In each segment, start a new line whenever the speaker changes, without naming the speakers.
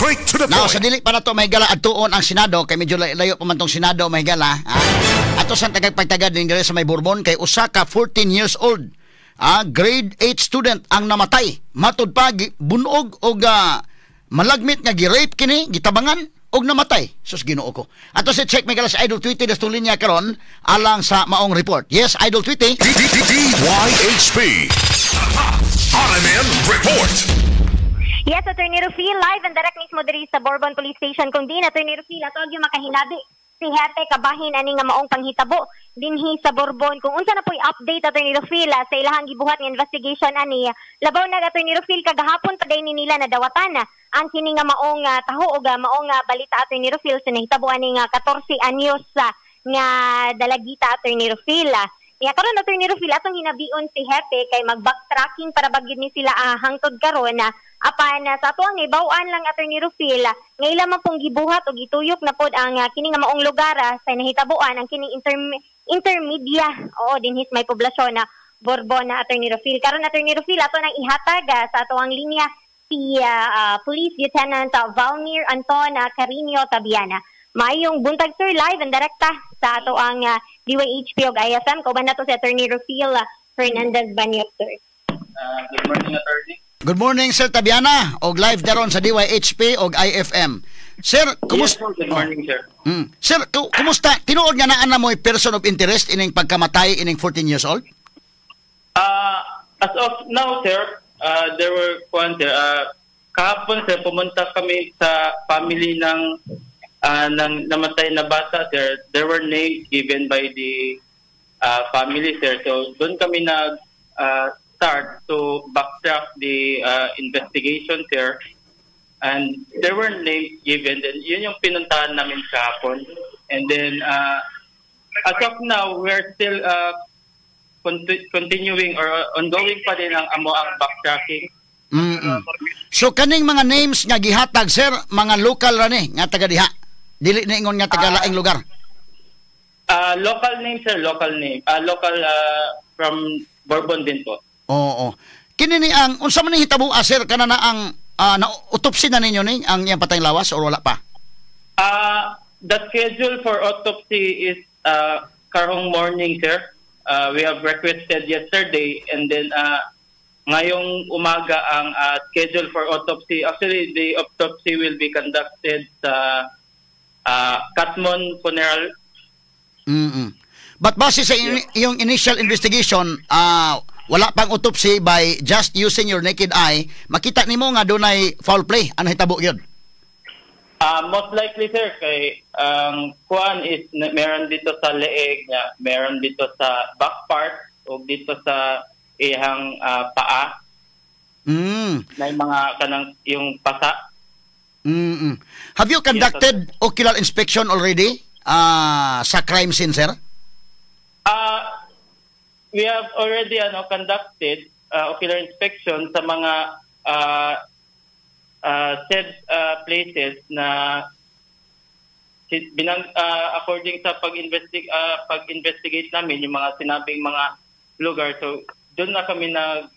Straight to the
Now,
point.
Sa dili pa nato, mahigala, adtuon ang Senado kay medyo layo pa man tong Senado, mahigala. Ha? Ato sa tagagpagtagad din diri sa may Borbon kay usa ka 14 years old grade 8 student ang namatay. Matud pa bunog og malagmit nga gi-rape kini, gitabangan og namatay. Sus, Ginoo ko. Ato sa check, mahigala, si Idol Tweety sa linya karon alang sa maong report. Yes, Idol Tweety.
DYHP. RMN Report.
Yes, Attorney Rufil, live and direct mismo diri sa Borbon Police Station. Kung di na, Attorney Rufil, ato yung makahinabi si Hepe kabahin ani nga maong panghitabo dinhi sa Borbon. Kung unsa na po'y update, Attorney Rufil, sa ilahang gibuhat nga investigation ani. Labaw na, Attorney Rufil, kagahapon pa ni nila nadawatan na ang kini nga maong taho og maong balita, Attorney Rufil, sa nahitabo ani nga 14 anyos nga dalagita, Attorney Rufil. Ya karon, Attorney Rufil, atong hinabion si Hepe kay mag-backtracking para ba gyud ni sila hangtod karon na apan sa ato ang ibaw-an lang, Attorney Rufil, nga ila man pong gibuhat og gituyok na pod ang kini nga maong lugar sa nahitabuan ang kining intermedia, oo, dinhi sa may poblasyon na Borbon na, Attorney Rufil. Karon, Attorney Rufil, ato nang ihatag sa ato ang linya si Police Lieutenant Valmir Anton Carino Tabiana. Maayong buntag, sir, live and direkta sa ato ang DYHP og IFM. Kauban nato si Attorney Rufil Fernandez Banyot, sir.
Good morning, attorney.
Good morning, Sir Tabiana, og live daron sa DYHP og IFM. Sir, kumusta?
Yes, good morning, sir.
Sir, kumusta? Tinuod nga naa na mo'y person of interest ining pagkamatay ining 14 years old?
As of now, sir, there were kuan, sir, kahapon, sir, pumunta kami sa family ng namatay na bata, sir. There were names given by the family, sir. So doon kami nag start to backtrack the investigation, sir. And there were names given. And yun yung pinuntahan namin kahapon. And then, as of now, we're still continuing or ongoing pa din ang amo ang backtracking.
So kaning mga names nga gihatag, sir, mga local ra ni nga taga diha. Dili ni ingon nga taga laing lugar.
Local name, sir, local name. Local from Borbon din po.
Oo. Kini ni ang unsa man ni hitabo, sir, kana na ang na autopsy na ninyo ni ang iyang patayng lawas or wala pa?
The schedule for autopsy is karong morning, sir. We have requested yesterday and then ngayong umaga ang schedule for autopsy. Actually, the autopsy will be conducted sa Catmon Funeral.
But base sa iyong initial investigation, wala pang autopsy, by just using your naked eye, makita nimo nga dunay foul play ang hitabo gyud?
Most likely, sir, kay ang kuan is meron dito sa leeg niya, meron dito sa back part o dito sa iyang paa na yung mga kanang yung pasa.
Have you conducted ocular inspection already sa crime scene, sir?
We have already ano conducted ocular inspection sa mga said places na according sa pag-investigate namin yung mga sinabing mga lugar, so doon na kami nag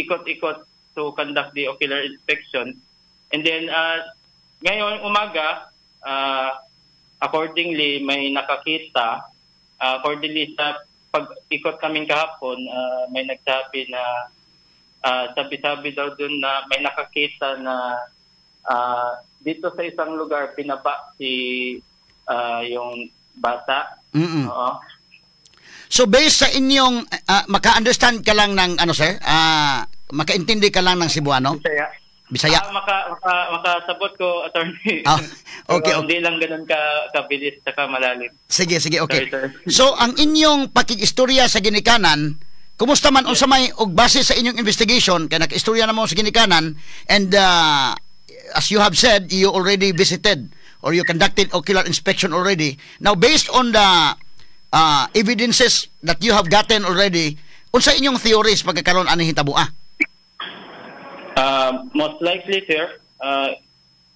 ikot-ikot to conduct the ocular inspection. And then ngayon umaga, accordingly may nakakita, accordingly sa pag-ikot kaming kahapon, may nagsabi na sabi-sabi daw dun na may nakakita na dito sa isang lugar pinaba si yung bata. Oo.
So based sa inyong maka-understand ka lang ng ano, sir? Makaintindi ka lang ng Cebuano?
Bisaya.
Bisaya.
Ah, makasabot ko, attorney.
Ah, okay,
Pero
okay.
hindi lang ganun ka kabilis saka malalim.
Sige, sige, okay.
Sorry, sir.
So ang inyong pakig-istorya sa ginikanan, kumusta man, unsa may og base sa inyong investigation kay nag-istorya na mo sa ginikanan and as you have said, you already visited or you conducted ocular inspection already. Now, based on the evidences that you have gotten already, unsa inyong theories pagkakaroon ani hitabo ah?
Most likely, sir,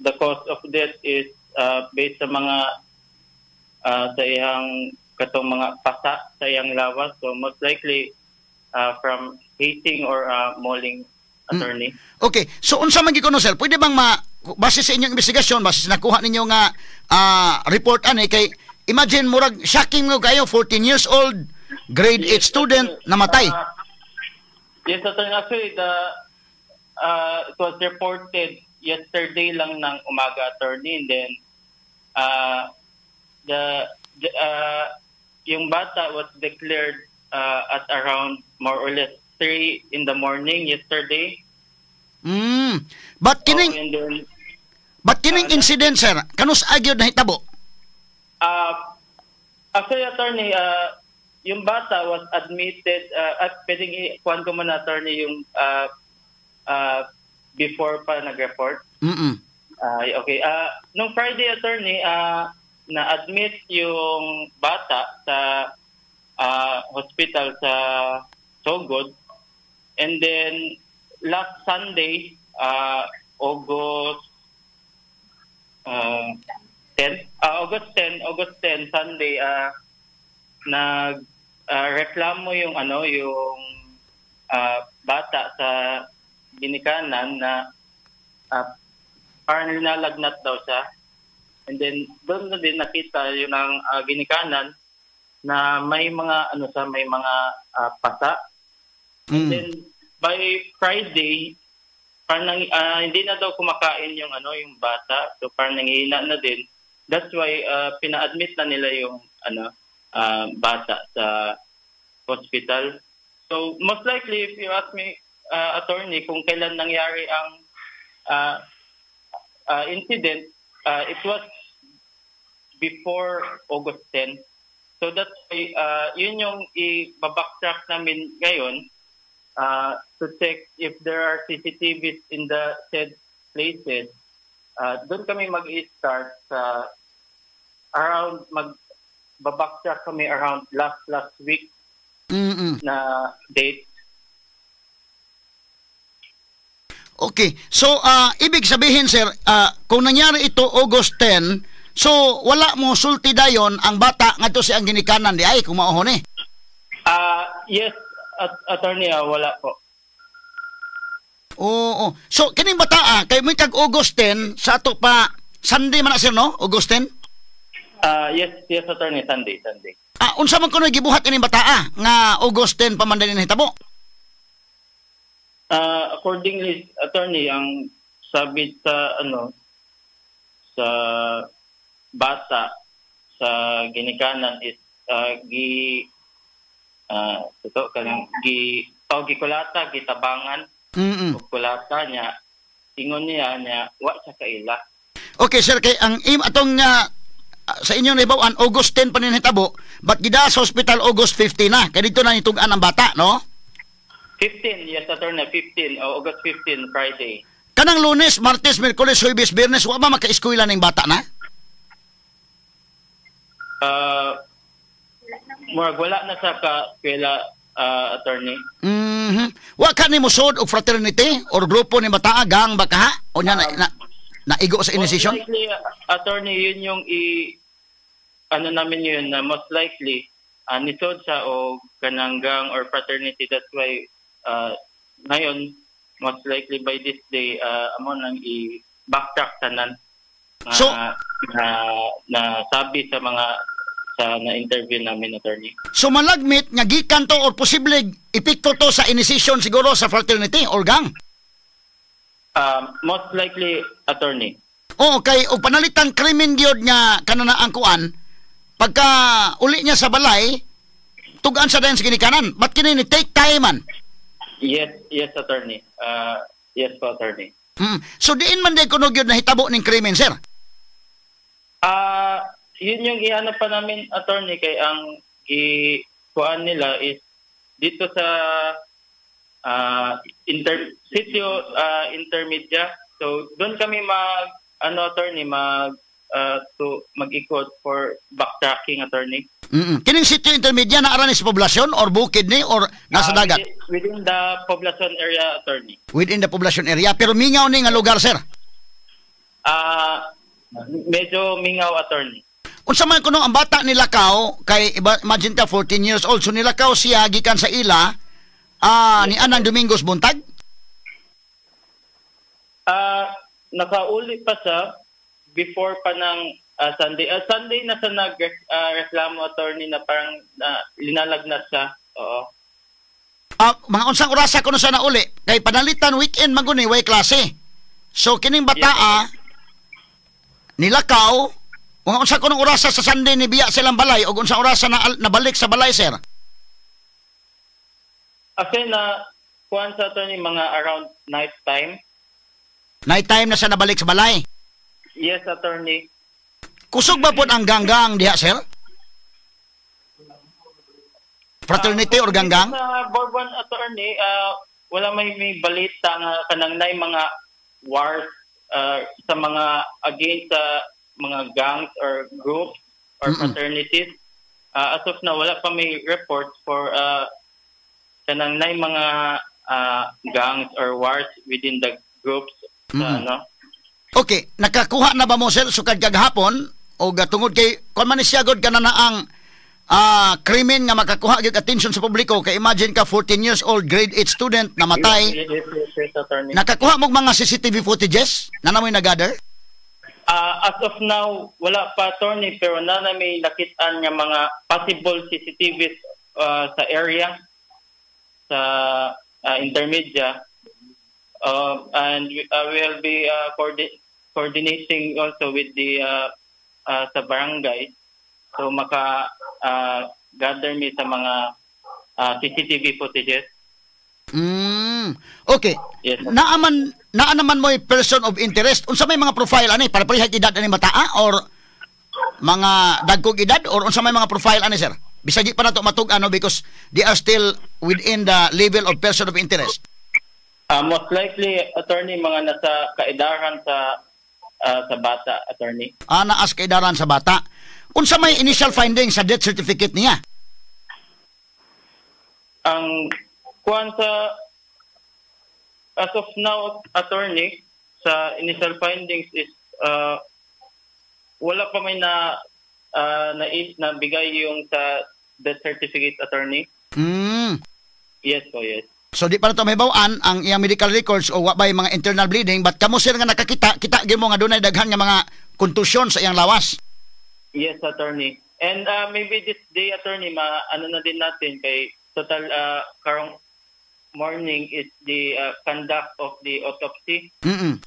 the cause of death is based sa mga sa iyang katong mga pasa sa iyang lawas. So most likely from hazing or mauling, attorney.
Okay. So unsa man gyud kuno, sir? Pwede bang ma base sa inyong investigasyon, base sa nakuha ninyo nga report ani, kay imagine, murag shocking mo kayo, 14 years old, grade 8 student, namatay.
Yes, attorney. Actually, it was reported yesterday lang ng umaga, attorney. And then, the yung bata was declared at around more or less 3 in the morning yesterday.
But kining
Oh, and then,
but kining incident, sir, kanus-a gyud nahitabo?
Actually, attorney, yung bata was admitted, at pwedeng i-kuhan ko muna, attorney, yung before pa nag-report. Okay. Nung Friday, attorney, na-admit yung bata sa hospital sa Sogod. And then, last Sunday, August 10, August 10, August 10, Sunday, nag reklamo yung ano, yung bata sa ginikanan na parang nilalagnat daw siya. And then doon na din nakita yung ng ginikanan na may mga ano sa may mga pasa. And then by Friday, parang hindi na daw kumakain yung ano, yung bata. So parang nangihina na din. That's why pina-admit na nila yung ano bata sa hospital. So most likely, if you ask me, attorney, kung kailan nangyari ang incident, it was before August 10. So that's why yun yung i-backtrack namin ngayon to check if there are CCTVs in the said places. Doon kami mag-start sa around, mag backtrack kami around last last week na date.
Okay. So, ibig sabihin, sir, kung nangyari ito August 10, so wala mo sulti dayon ang bata ngadto sa ang ginikanan di ay kung mao ni?
Yes, attorney, wala po.
Oo. So, kining bata kay mo kag August 10 sa ato pa, Sunday man na, sir, no? August 10?
Yes, attorney, Sunday, Sunday.
Unsa man kuno gibuhat ining bata nga August 10 pa man din nahitabo?
Accordingly, attorney, ang sabi sa ano, sa bata sa ginikanan is gi ito kanang gi oh, gikulata, gitabangan og kulata niya. Ingon niya niya wa siya kaila.
Okay, sir, kay ang im atong sa inyong nahibaw-an, August 10 pa ni nahitabo, but gida sa hospital August 15 na. Kay dito na nitug-an ang bata, no?
15, yes, attorney, 15, oh, August 15, Friday.
Kanang Lunes, Martes, Miyerkules, Huwebes, Biyernes, wa ba maka-eskwela ning bata na?
Murag wala na sa ka eskwela, attorney.
Wa ka ni musod og fraternity or grupo ni bata, gang ba kaha? O nya na, naigo sa initiation?
Most likely, attorney, yun yung i ano namin yun na most likely nisod siya o kanang gang or fraternity. That's why ngayon, most likely by this day, amo nang i backtrack tanan na sabi sa mga sa na-interview namin, attorney.
So malagmit nga gikan to or posible epekto to sa initiation siguro sa fraternity or gang.
Most likely, attorney.
Oo, kay og panalitan krimen gyud nga kanana ang kuan, pagka uli niya sa balay, tugaan sa dayon sa ginikanan. But kini ni take time man?
Yes, attorney. Yes po, attorney.
So diin man day kuno gyud nahitabo ning krimen, sir?
Yun yung iano pa namin, attorney, kay ang i-kuan nila is dito sa inter sitio intermedia. So doon kami mag ano, attorney, mag to mag-ikot for backtracking, attorney.
Kining sitio intermedia, naara ni sa poblasyon or bukid ni or nasa dagat?
Within the population area, attorney.
Within the population area, pero mingaw ni nga lugar, sir?
Medyo mingaw, attorney.
Unsa man kuno ang bata nilakaw kay imagine ka, 14 years old, so nilakaw siya gikan sa ila ni anang Domingos buntag?
Ah, Nakauli pa siya before pa ng Sunday. Sunday na siya nag-reklamo, attorney, na parang linalagnat siya. Oo.
Ah, mga unsang orasa kuno siya nauli? Kay panalitan weekend man guni, way klase. So kining bataa nilakaw mga unsa kunong orasa sa Sunday ni biya silang balay ug unsang orasa na nabalik sa balay, sir?
Kasi na kuan sa, attorney, mga around night time.
Night time na siya nabalik sa balay.
Yes, attorney.
Kusog ba pod ang ganggang diha, sir? Fraternity or ganggang?
Sa Bourbon, attorney, wala may balita nga kanang nay mga wars sa mga against sa mga gangs or groups or fraternities. As of now, wala pa may reports for kanang nay mga gangs or wars within the groups sa ano.
Okay, nakakuha na ba mo, sir, sukad kagahapon o tungod kay kon man ni siya gud kana na ang krimen nga makakuha gyud attention sa publiko kay imagine ka, 14 years old, grade 8 student, namatay.
Yes, attorney.
Nakakuha mo mga CCTV footages na namoy nagather?
As of now, wala pa, attorney, pero na may nakitaan nga mga possible CCTVs sa area, sa intermedia. And we will be coordinating also with the sa barangay. So maka gather mi sa mga CCTV footages.
Okay.
Yes, sir.
Naa naman mo'y person of interest. Unsa may mga profile ani? Para parehag edad ani bataa or mga dagkog edad or unsa may mga profile ani, sir? Bisag di pa nato matug ano because they are still within the level of person of interest.
Most likely, attorney, mga nasa kaedaran sa bata, attorney.
Ah, naas kaedaran sa bata. Unsa may initial finding sa death certificate niya?
Ang kuan sa as of now, attorney, sa initial findings is wala pa may na nabigay yung sa death certificate, attorney. Yes po, yes.
So di pa nato mahibaw-an ang iyang medical records o wa bay mga internal bleeding, but kamo, sir, nga nakakita, kita gyud mo nga dunay daghan nga mga kontusyon sa iyang lawas.
Yes, attorney. And maybe this day, attorney, ma ano na din natin kay total karong morning is the conduct of the autopsy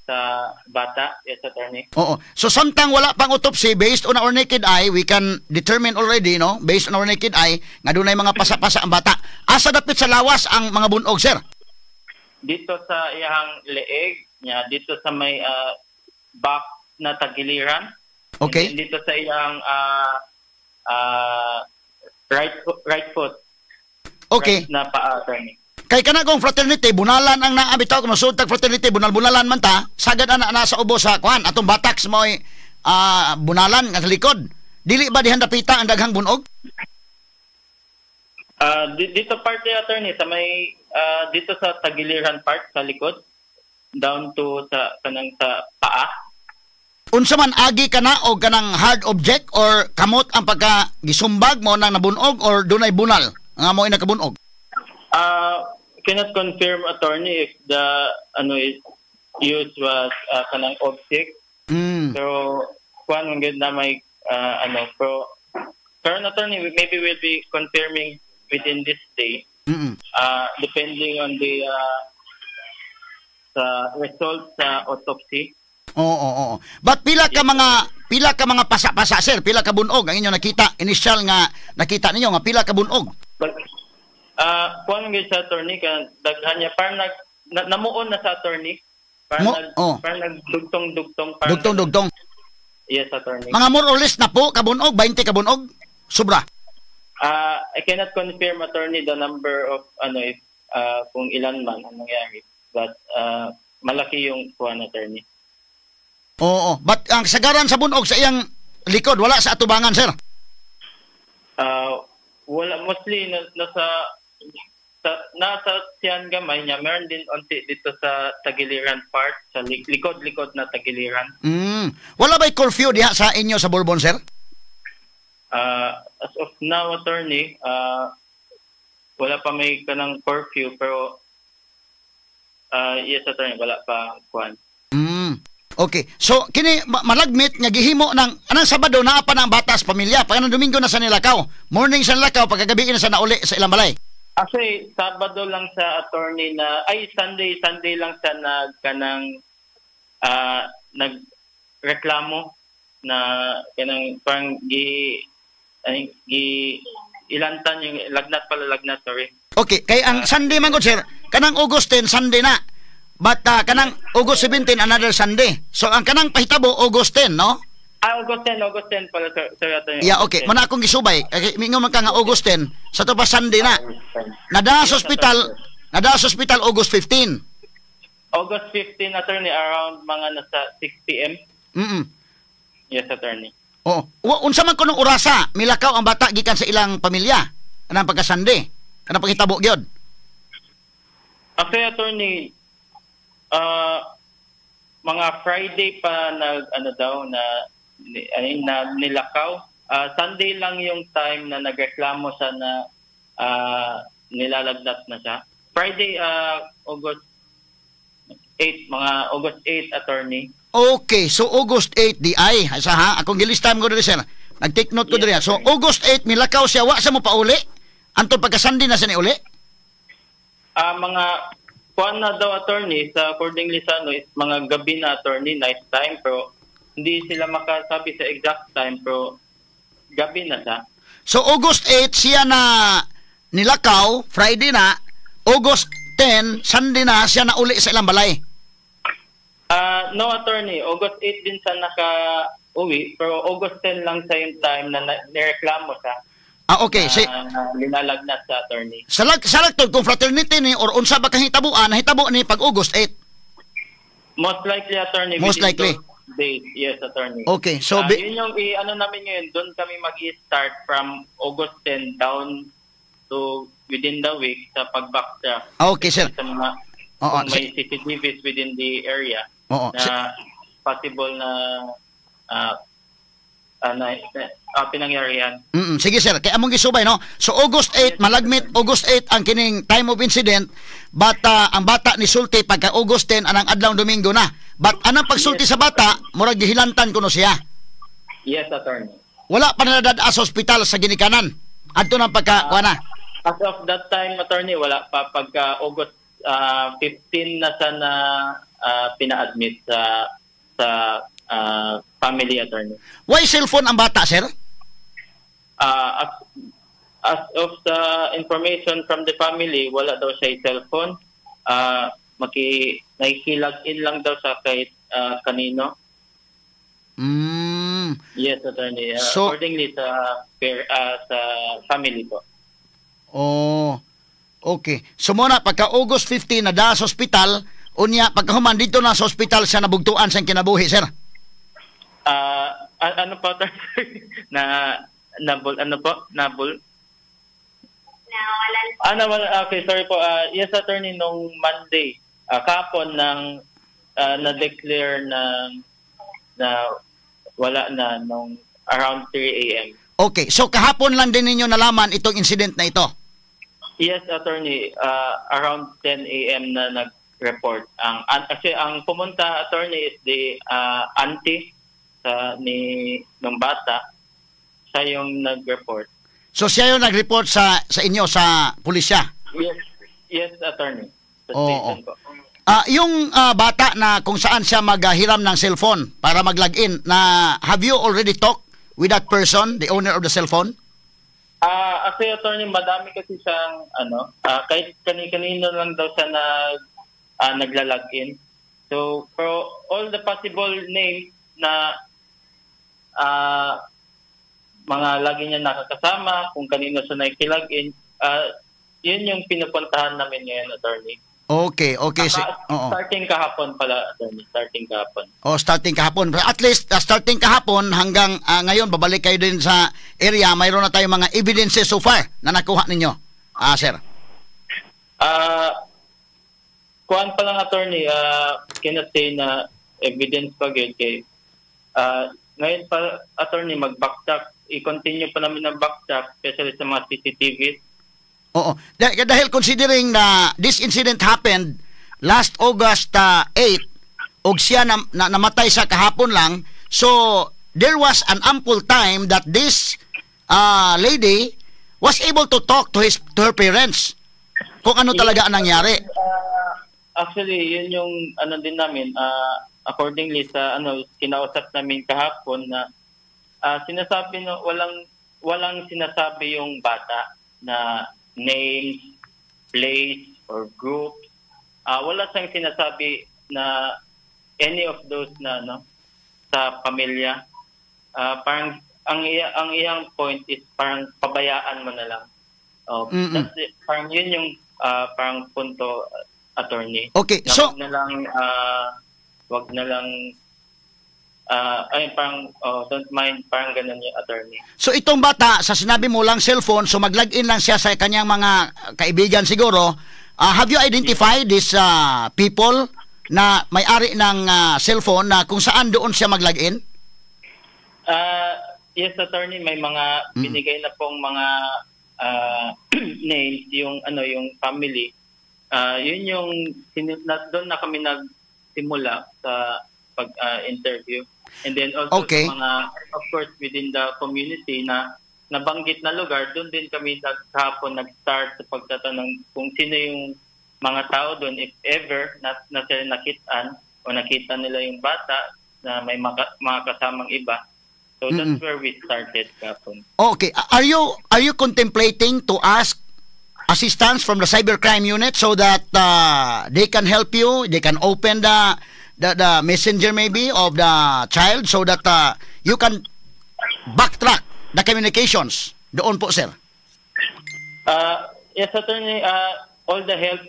sa bata. Yes, attorney.
Oo. So samtang wala pang autopsy, based on our naked eye, we can determine already, no? Based on our naked eye, nga dunay mga pasa-pasa ang bata. Asa dapit sa lawas ang mga bunog, sir?
Dito sa iyang leeg niya, dito sa may back na tagiliran. And then dito sa iyang right foot. Right na paa, attorney.
Kay kana kong fraternity, bunalan ang naa bitaw kung masud tag fraternity, bunal-bunalan man ta, sagad ana nasa ubos sa kuan, atong buttocks mo'y bunalan nga sa likod. Dili ba dihan dapita ang daghang bunog?
Dito parte, attorney, sa may dito sa tagiliran part sa likod down to sa kanang sa paa.
Unsa man, agi kana og kanang hard object or kamot ang pagka gisumbag mo nang nabunog or dunay bunal nga mo nakabunog?
Cannot confirm, attorney, if the ano is used was kanang object, pero kuan man gud na may ano, pero attorney, maybe we'll be confirming within this day depending on the sa result sa autopsy.
Oo. But pila ka mga pasa-pasa, sir, pila ka bunog ang inyo nakita, initial nga nakita ninyo nga pila ka bunog?
But kuan man gud sa, attorney, ka daghan niya, parang namuon na sa, attorney, parang parang nagdugtong-dugtong, parang
Dugtong-dugtong.
Yes, attorney.
Mga more or less na po kabunog, 20 kabunog, sobra.
I cannot confirm, attorney, the number of ano, if kung ilan man ang nangyari. But malaki yung kuan, attorney.
Oo. But ang sagaran sa bunog sa iyang likod, wala sa atubangan, sir?
Wala, mostly nasa tiyan gamay niya. Meron din onti dito sa tagiliran part, sa likod-likod na tagiliran.
Wala ba'y curfew diha sa inyo sa Bourbon, sir?
As of now, attorney, wala pa may kanang curfew, pero yes, attorney, wala pa kuan.
Okay. So kini malagmit nga gihimo ng anang Sabado naa pa na ang bata sa pamilya. Pag anang Domingo na sa nilakaw. Morning sa nilakaw, pagkagabi na sa nauli sa ilang balay.
Actually, Sabado lang sa, attorney, na ay Sunday, Sunday lang siya nag kanang nagreklamo na kanang parang gi ay, gi ilantan yung lagnat pala, lagnat, sorry.
Okay, kay ang Sunday man gud, sir, kanang August 10 Sunday na. But kanang August 17 another Sunday. So ang kanang pahitabo August 10, no?
Ah, August 10, August 10 pala, sir, sir, attorney.
Yeah, okay. Mao na akong gisubay. Okay, mingon man ka nga August 10, sa to pa Sunday na. Nada sa ospital August 15.
August 15, attorney, around mga nasa 6 p.m. Yes, attorney.
Oo. Unsa man kunong orasa milakaw ang bata gikan sa ilang pamilya anang pagka Sunday? Kanang paghitabo gyud.
Actually, attorney, mga Friday pa nag ano daw na ano yun, na nilakaw. Sunday lang yung time na nagreklamo siya na nilalagnat na siya. Friday, August 8, mga August 8, attorney.
Okay, so August 8 di ay. Asa ha, akong gilista ko diri, sir. Nag-take note ko diri. So August 8 milakaw siya, wa sa mo pauli. Antong pagka Sunday na siya ni uli.
Mga kuan na daw, attorney, sa accordingly sa ano is mga gabi na, attorney, night time, pero hindi sila makasabi sa exact time, pero gabi na siya.
So August 8 siya na nilakaw, Friday na, August 10, Sunday na siya na uli sa ilang balay.
No, attorney, August 8 din siya naka-uwi, pero August 10 lang sa yung time na nireklamo siya.
Ah, okay. Si,
Na linalagnat sa, attorney.
Sa lagtod kung fraternity ni or unsa ba kang hitabuan, nahitabo ni pag August 8.
Most likely, attorney.
Most
within
likely.
those days. Yes, attorney.
Okay, so
Yun yung ano namin ngayon, doon kami mag-start from August 10 down to within the week sa pag-backtrack
Okay, sir.
sa mga kung may CCTVs within the area na possible na pinangyarihan.
Sige, sir, kay among gisubay, no. So August 8 malagmit August 8 ang kining time of incident, but ang bata ni sulti pagka August 10 anang adlaw Domingo na. But anang pagsulti sa bata, murag gihilantan kuno siya.
Yes, attorney.
Wala pa nadad sa ospital sa ginikanan. Adto nang pagka kuha na.
As of that time, attorney, wala pa. Pagka August 15 na siya na pina-admit sa family, attorney.
Why cellphone ang bata, sir?
As of the information from the family, wala daw siya cellphone. Nakiki-log in lang daw siya kahit kanino. Yes, attorney. Accordingly sa family po.
Oh. Okay. So mao na pagka August 15 na sa ospital, unya pagkahuman dito na sa ospital siya nabugtuan sa kinabuhi, sir.
Ano po, attorney? Na nabul ano po? Nabul
Nawalan.
Ah, nawala. Okay, sorry po. Yes, attorney, nung Monday, kahapon nang na-declare na wala na nung around 3 a.m.
Okay. So kahapon lang din ninyo nalaman itong incident na ito.
Yes, attorney, around 10 a.m. na nag-report. Actually, ang pumunta, attorney, is the auntie sa ni nung bata. Siya yung nag-report.
So siya yung nag-report sa inyo sa pulisya.
Yes, attorney. Sa station po.
Yung bata na kung saan siya maghiram ng cellphone para mag-login na, have you already talked with that person, the owner of the cellphone?
Actually, attorney, madami kasi siyang ano, kahit kani-kanino lang daw siya nagla-login. So, pero all the possible names na mga lagi niya nakakasama, kung kanino siya nakikilog-in, yun yung pinupuntahan namin ngayon, attorney.
Okay.
Starting kahapon pala, attorney. Starting kahapon.
Oh, starting kahapon. At least starting kahapon hanggang ngayon, babalik kayo din sa area, mayroon na tayong mga evidences so far na nakuha ninyo. Sir.
Kuan pa lang, attorney, cannot say na evidence pa gyud kay ngayon pa, attorney, mag-backtrack, i-continue pa namin ang backtrack, especially sa mga CCTVs.
Oo. Dahil considering na this incident happened last August 8, Og siya na namatay sa kahapon lang. So there was an ample time that this lady was able to talk to her parents kung ano talaga ang nangyari.
Actually, yun yung ano din namin, accordingly sa ano kinausap namin kahapon na sinasabi, no, walang walang sinasabi yung bata na names, place or groups. Wala siyang sinasabi na any of those na no sa pamilya. Parang ang iyang point is parang pabayaan mo na lang. Oh, that's it. Parang yun yung parang punto, attorney. Na wag na lang, ay, parang, oh, don't mind, parang ganun yung, attorney.
So itong bata, sa sinabi mo lang cellphone, so mag-login lang siya sa kanyang mga kaibigan siguro. Have you identified these people na may-ari ng cellphone na kung saan doon siya mag-login?
Yes, attorney, may mga binigay na pong mga names yung ano, yung family. Yun yung doon na kami nagsimula sa pag interview. And then also sa mga, of course, within the community na nabanggit na lugar, doon din kami naghapon nag-start sa pagtatanong kung sino yung mga tao doon, if ever na sila nakitaan o nakita nila yung bata na may mga kasamang iba. So that's where we started kahapon.
Okay. Are you contemplating to ask assistance from the cybercrime unit so that they can help you, they can open the messenger maybe of the child so that you can backtrack the communications doon po, sir?
Yes, attorney, all the help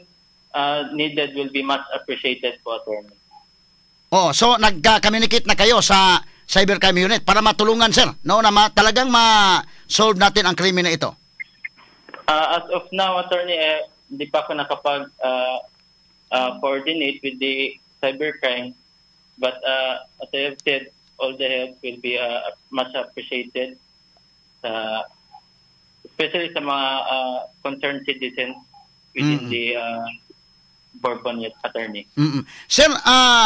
needed will be much appreciated po, attorney.
Oh, so nagka-communicate na kayo sa cybercrime unit para matulungan, sir, no, na talagang ma-solve natin ang krimen na ito.
As of now, attorney, eh, hindi pa ako nakapag coordinate with the cybercrime. But as I have said, all the help will be much appreciated, especially sa mga concerned citizens within the Bourbon, attorney.
Sir,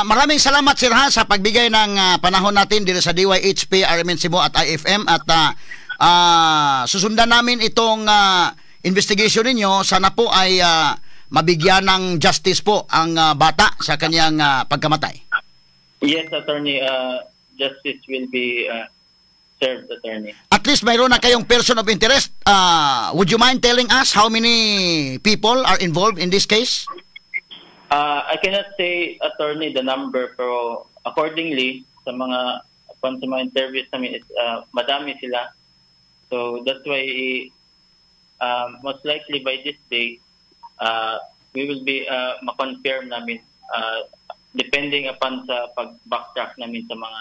maraming salamat, sir, ha, sa pagbigay ng panahon natin dito sa DYHP, RMN Cebu at IFM at susundan namin itong investigation ninyo. Sana po ay mabigyan ng justice po ang bata sa kanyang pagkamatay.
Yes, attorney, justice will be served, attorney.
At least mayroon na kayong person of interest. Would you mind telling us how many people are involved in this case?
I cannot say, attorney, the number, pero accordingly, sa mga upon sa mga interviews namin, is, madami sila. So that's why most likely by this day, we will be ma-confirm namin depending upon sa pag-backtrack namin sa mga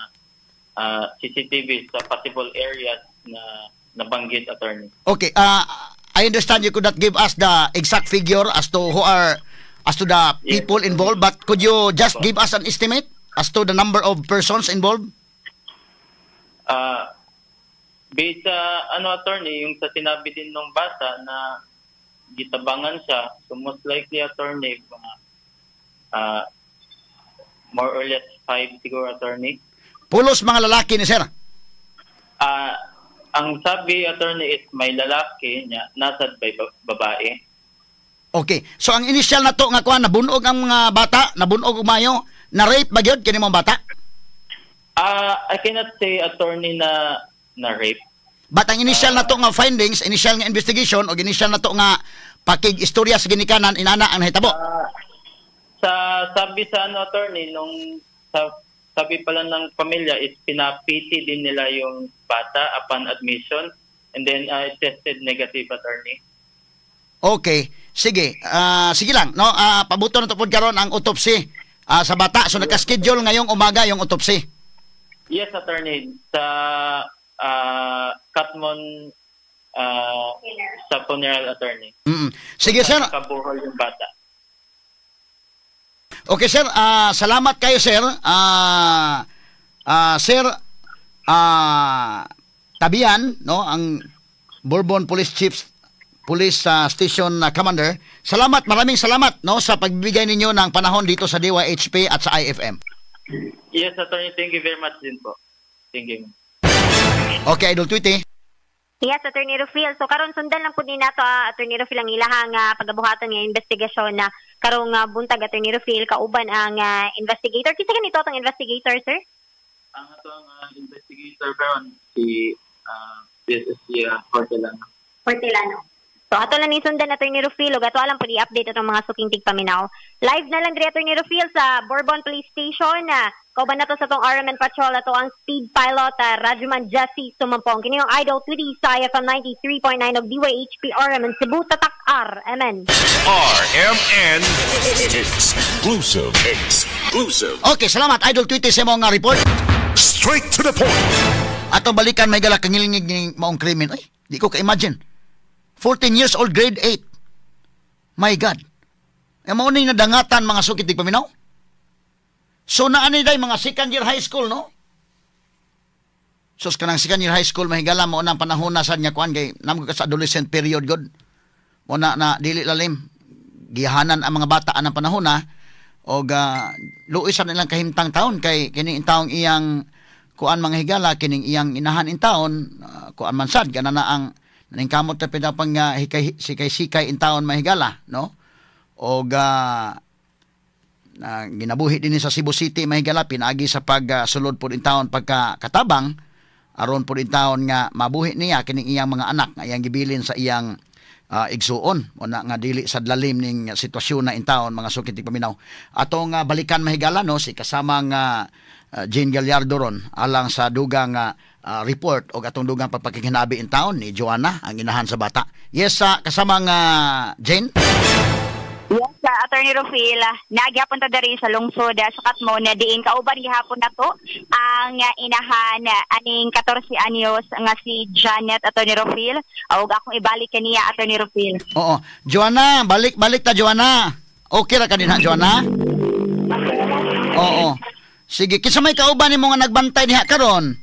CCTV sa possible areas na nabanggit, attorney.
Okay, I understand you could not give us the exact figure as to the people involved, but could you just give us an estimate as to the number of persons involved?
Based sa ano, attorney, yung sa sinabi din nung bata na gitabangan siya, so most likely, attorney, mga more or less five siguro, attorney.
Pulos mga lalaki ni sir.
Ang sabi, attorney, is may lalaki niya, nasad by babae.
Okay. So ang initial na to nga kuan, nabunog ang mga bata, nabunog og mayo, na rape ba gyud kini mga bata?
I cannot say, attorney, na na rape.
But ang initial na to nga findings, initial nga investigation o initial na to nga pakig-istorya sa ginikanan, inana ang nahitabo.
Sa sabi sa ano, attorney, nung sa sabi pala ng pamilya is pina-PT din nila yung bata upon admission and then it tested negative, attorney.
Okay. Sige. Sige lang, no? Pabuto na to pod karon ang autopsy sa bata. So naka-schedule ngayong umaga yung autopsy.
Yes, attorney, sa Katmon sa funeral, attorney.
Sige, sir.
Nakabuhol yung bata.
Okay, sir. Salamat kayo, sir. Sir Tabian, no, ang Bourbon Police Chief Police Station Commander. Salamat, maraming salamat, no, sa pagbibigay ninyo ng panahon dito sa DYHP at sa IFM.
Yes, attorney, thank you very much din po. Thank you.
Okay, Idol Tweety.
Yes, Attorney Rufil. So karon sundan lang pud ni nato, Attorney Rufil, ang ilahang pagabuhaton nga investigasyon na karong buntag, Attorney Rufil, kauban ang investigator. Kinsa ganito atong investigator, sir?
Ang atong investigator karon si PSSC Hortelano.
Hortelano. So ato lang ni sundan, Attorney Rufil, ug ato lang pud i-update atong mga suking tigpaminaw. Live na lang diri, Attorney Rufil, sa Bourbon Police Station na kauban nato sa atong RMN Patrol ato ang speed pilot Rajuman Jesse Sumampong. Kini ang Idol 2D sa FM 93.9 og DYHP RMN Cebu Tatak RMN.
RMN Exclusive. Exclusive.
Okay, salamat Idol Tweety sa imong report.
Straight to the point.
Atong balikan may gala kangilingig ning maong krimen. Ay, di ko ka-imagine. 14 years old, grade 8. My God. E mao ning nadangatan, mga sukit di paminaw. So naani day mga second year high school, no? Sus, kanang second year high school, mahigala, mo nang panahon na sad nga kuan kay namo ka sa adolescent period god. Mo na na dili lalim. Gihanan ang mga bata anang panahon na og luoy sa nilang kahimtang taon kay kini taong iyang kuan, mga higala, kining iyang inahan in taon kuan man sad kana na ang naningkamot na pinapang hikay sikay-sikay in taon, mahigala, no, og na ginabuhi din sa Cebu City, mahigala, pinaagi sa pagsulod uh, pud in taon pagka katabang aron pud in taon nga mabuhi niya kining iyang mga anak nga iyang gibilin sa iyang igsuon o na nga dili sa lalim ning sitwasyon na in taon, mga sukit paminaw. Atong balikan, mahigala, no, si kasamang Jane Gallardo ron alang sa dugang report o atong dugang pagpakikinabi in taon ni Joanna, ang inahan sa bata. Yes, kasamang Jane.
Yes, Attorney Rufil, nagyapon ta diri sa lungsod sa Katmon na diin kauban gihapon nato ang inahan aning 14 anyos nga si Janet, Attorney Rufil. Og akong ibalik kaniya, Attorney Rufil.
Oo. Joanna, balik balik ta, Joanna. Okay ra ka din ha, Joanna? Oo. Sige, kinsa may kauban nimo nga nagbantay diha karon?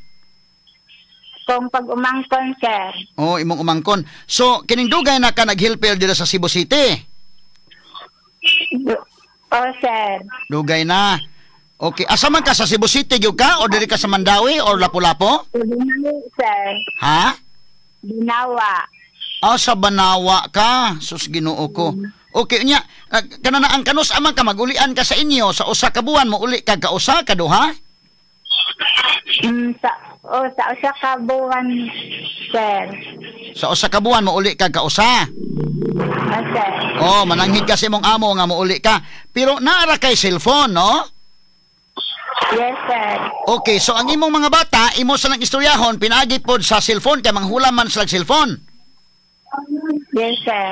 Kung pag-umangkon, sir.
Oh, imong umangkon. So, kining dugay na ka naghilpel dira sa Cebu City?
Oh, sir.
Dugay na. Okay, asa man ka sa Cebu City gyud ka o diri ka sa Mandaue or Lapu-Lapu?
Banawa, sir.
Ha?
Banawa.
Ah, sa Banawa ka. Sus, Ginoo ko. Okay, nya, kana na ang kanus amang ka magulian ka sa inyo sa usa ka buwan, mouli ka kausa ka duha?
Sa usa ka buwan, sir.
Sa usa ka buwan mouli ka kausa.
Oh, sir.
Oh, mananghid ka sa imong amo nga mouli ka. Pero naara kay cellphone, no?
Yes, sir.
Okay, so ang imong mga bata, imo sa lang istoryahon pinaagi pod sa cellphone kay manghula man sila cellphone.
Yes, sir.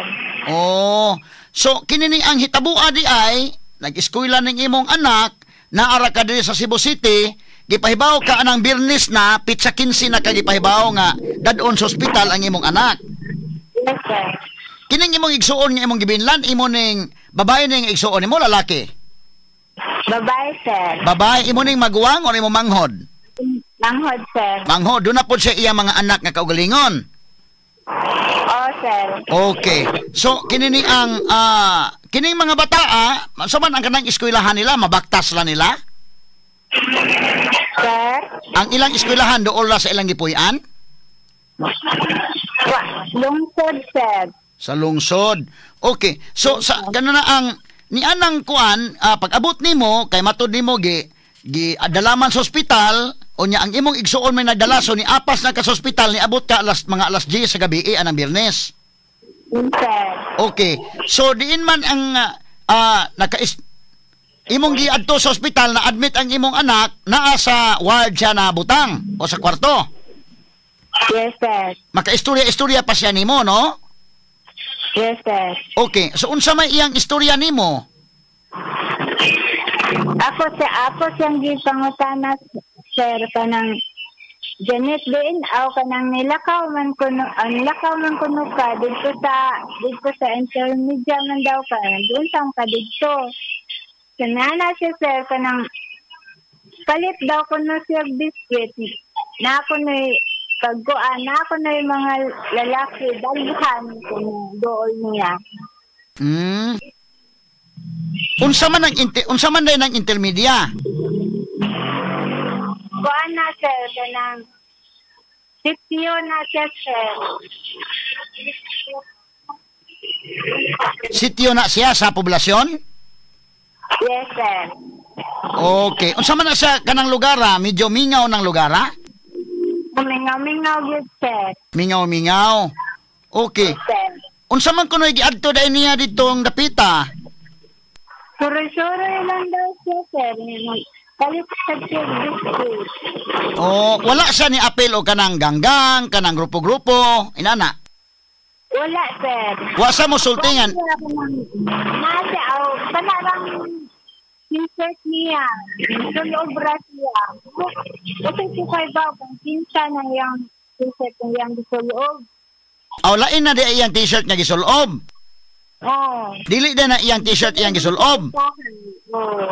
Oh, so kini ni ang hitabua di ay nag-eskwela ning imong anak, naara ka diri sa Cebu City, gipahibaw ka anang Biyernes na pitsa 15 na ka gipahibaw nga dad-on sa ospital ang imong anak.
Yes, sir.
Kining imong igsuon nga imong gibinlan, imo ning babae ning igsuon nimo, lalaki?
Babae, sir.
Babae, imo ning maguwang o imo manghod?
Manghod, sir.
Manghod, doon na po siya iya mga anak nga kaugalingon.
Oh, sir.
Okay. So kini ni ang kining mga bata, sa man ang kanang eskwelahan nila, mabaktas la nila?
Sir?
Ang ilang eskwelahan dool ra sa ilang gipuy-an?
Lungsod, sir.
Sa lungsod. Okay. So sa gano na ang ni anang kuan, pag-abot nimo kay matud nimo gi dalaman sa ospital unya ang imong igsuon may nagdala, so ni apas na ka sa ospital, niabot ka alas mga alas 10 sa gabi anang Biyernes.
Sir.
Okay. So diin man ang imong giadto sa ospital na admit ang imong anak naa sa ward siya na butang o sa kwarto.
Yes, sir.
Makaistorya-istorya pa siya nimo, no?
Yes, sir.
Okay. So unsa may iyang istorya nimo?
Ako siyang gipangutana, sir, kanang Janet din aw kanang nilakaw man kuno, nilakaw man kuno ka didto sa intermedia man daw ka, doon sa ka didto. Kanana siya, sir, kanang palit daw kuno siya biscuit na ako ni pagkuan na ako na yung mga lalaki dalhan kung dool niya.
Mm. Unsa man ang unsa man day ng intermedia?
Kuan na, sir, kanang sitio na siya, sir.
Sitio na siya sa poblasyon?
Yes, sir.
Okay. Unsa man na siya kanang lugar, ah? Medyo mingaw ng lugar, ah?
Mingaw-mingaw yun, sir.
Mingaw-mingaw. Okay.
Yes, sir.
Unsa man kuno'y giadto dahil niya ditong dapita?
Suroy-suroy lang daw siya, sir. Palit sa biscuit.
Oh, wala siya ni apel o kanang ganggang, kanang grupo-grupo, inana.
Wala, sir.
Wa sa mo sultingan.
Nasa, oh, panarang t-shirt niya. Sulobra siya. Kasi ko kay ba, kung kinsa na yung t-shirt na yung gisulob.
Aw, lain na di iyang t-shirt nga gisulob.
Oh.
Dili din na iyang t-shirt iyang gisulob.
Oh.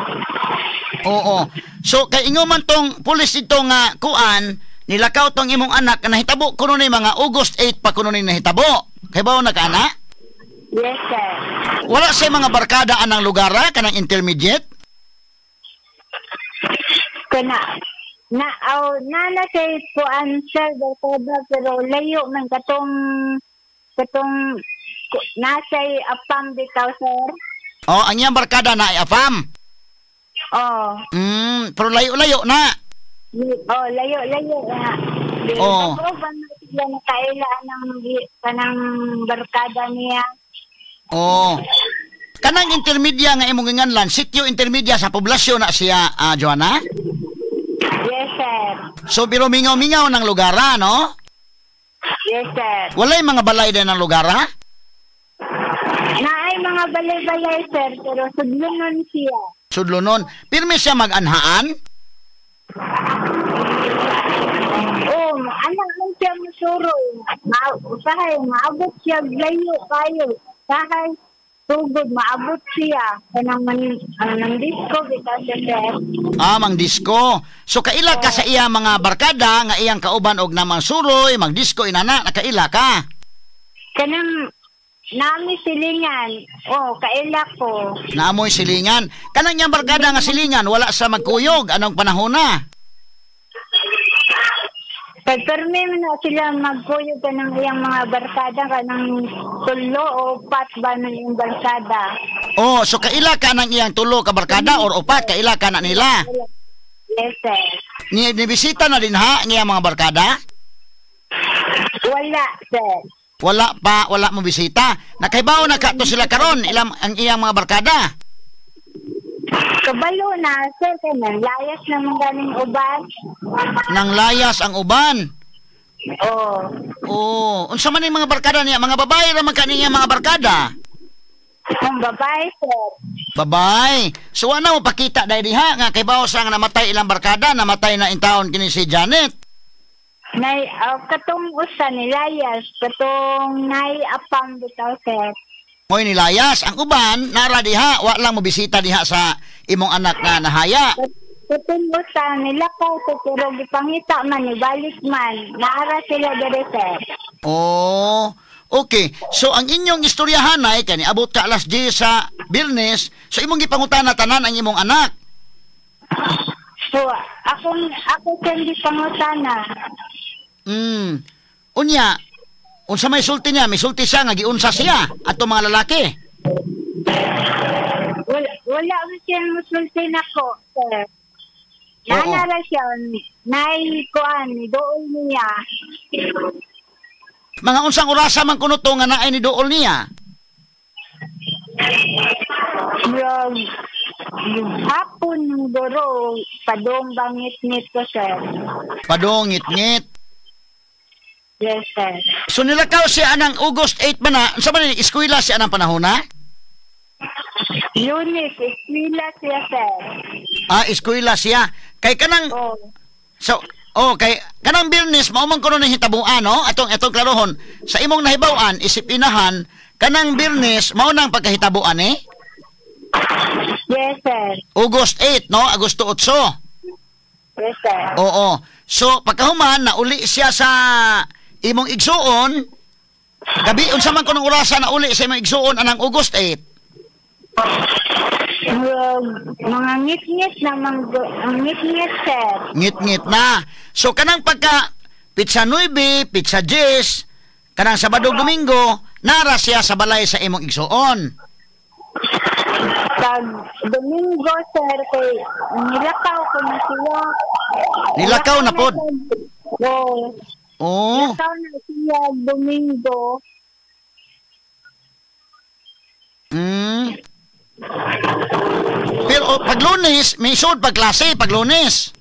Oo. So kay ingon man tong pulis ito nga kuan, nilakaw tong imong anak nahitabo kuno ni mga August 8 pa kuno ni nahitabo. Kay bawo na ka ana?
Yes, sir.
Wala sa mga barkada anang lugar kanang intermediate?
Kana na aw na kay kuan, sir, barkada pero layo man katong nasay apam bitaw, sir.
Oh, ang iyang barkada na ay apam.
Oh.
Pero layo-layo na.
Oh, layo-layo na.
Oh.
Pero ba na sila nakaila ng kanang barkada niya?
Oh. Kanang intermedia nga imong ginganlan, sitio intermedia sa poblasyon na siya, Joanna?
Yes, sir.
So pero mingaw-mingaw ng lugar, no?
Yes, sir.
Walay mga balay din ng lugar, ha?
Naay mga balay-balay, sir, pero sudlonon siya.
Sudlonon. Pirmi siya mag-anhaan?
Oo, anak man siya masuroy. Usahay, maabot siya layo kayo. Usahay, tugod, maabot siya. Kanang nang disco, bitaw siya, sir.
Ah, mang disco. So, kaila ka sa iya mga barkada, nga iyang kauban og namang suroy, magdisco, inana, nakaila ka?
Kanang nami silingan. Oh, kaila ko.
Naamoy silingan. Kanang niyang barkada nga silingan, wala sa magkuyog. Anong panahon na?
Pagpermi mo na sila magkuyog ka ng iyang mga barkada, kanang tulo o upat ba ng iyang barkada.
Oh, so kaila ka ng iyang tulo ka barkada or upat, kaila ka na nila?
Yes, sir.
Nibisita na din ha ang iyang mga barkada?
Wala, sir.
Wala pa, wala mo bisita. Nakaibaw na ka to sila karon ilang ang iyang mga barkada.
Kabalo na, sir, kay nang layas naman galing uban.
Nang layas ang uban.
Oo.
Oh. Unsa man ning mga barkada niya? Mga babae ra man kaniya mga barkada.
Ang babae, sir.
Babae. So wala mo pakita dahil diha nga kay bawo sa nga namatay ilang barkada, namatay na in taon kini si Janet.
Nay, katong usa ni layas, katong nay apam bitaw, sir.
Moy nilayas ang uban nara diha, wa lang mo bisita diha sa imong anak nga nahaya.
Katong usa nilakaw ko pero gipangita man nibalik man, naara sila dere, sir.
Oh, okay. So ang inyong istoryahan ay kani abot ka alas 10 sa Biyernes, so imong gipangutana tanan ang imong anak.
So ako kang gipangutana.
Unya, unsa may sulti niya? May sulti siya nga giunsa siya ato mga lalaki.
Wala man siya musulti nako, sir. Nanara siya, nay kuan dool niya.
Mga unsang orasa man kuno to nga naay ni dool niya?
Yung hapon ng doro, padong bangit-ngit ko, sir.
Padong ngit-ngit?
Yes, sir.
So nilakaw siya anang August 8 ba na? Unsa man ni eskwela siya anang panahon na?
Lunes, eskwela siya, sir.
Ah, eskwela siya. Kay kanang
oh.
So, oh, kay kanang Biyernes mao man kuno ni hitabuan, no? Atong klarohon sa imong nahibaw-an isip inahan kanang Biyernes mao nang pagkahitabuan eh?
Yes, sir.
August 8, no? Agosto 8.
Yes, sir.
Oo. So pagkahuman nauli siya sa imong igsuon. Gabi unsa man kunong orasa na uli sa imong igsuon anang August 8?
Murag, mga ngit-ngit na ang ngit-ngit, sir.
Ngit-ngit na. So kanang pagka pitsa 9, pitsa 10, kanang Sabado, Domingo, nara siya sa balay sa imong igsuon.
Pag Domingo, sir, kay nilakaw ko na siya.
Nilakaw na pod?
Oo.
Oh.
Nilakaw na siya Domingo.
Pero pag Lunes, may sud pag klase, pag Lunes.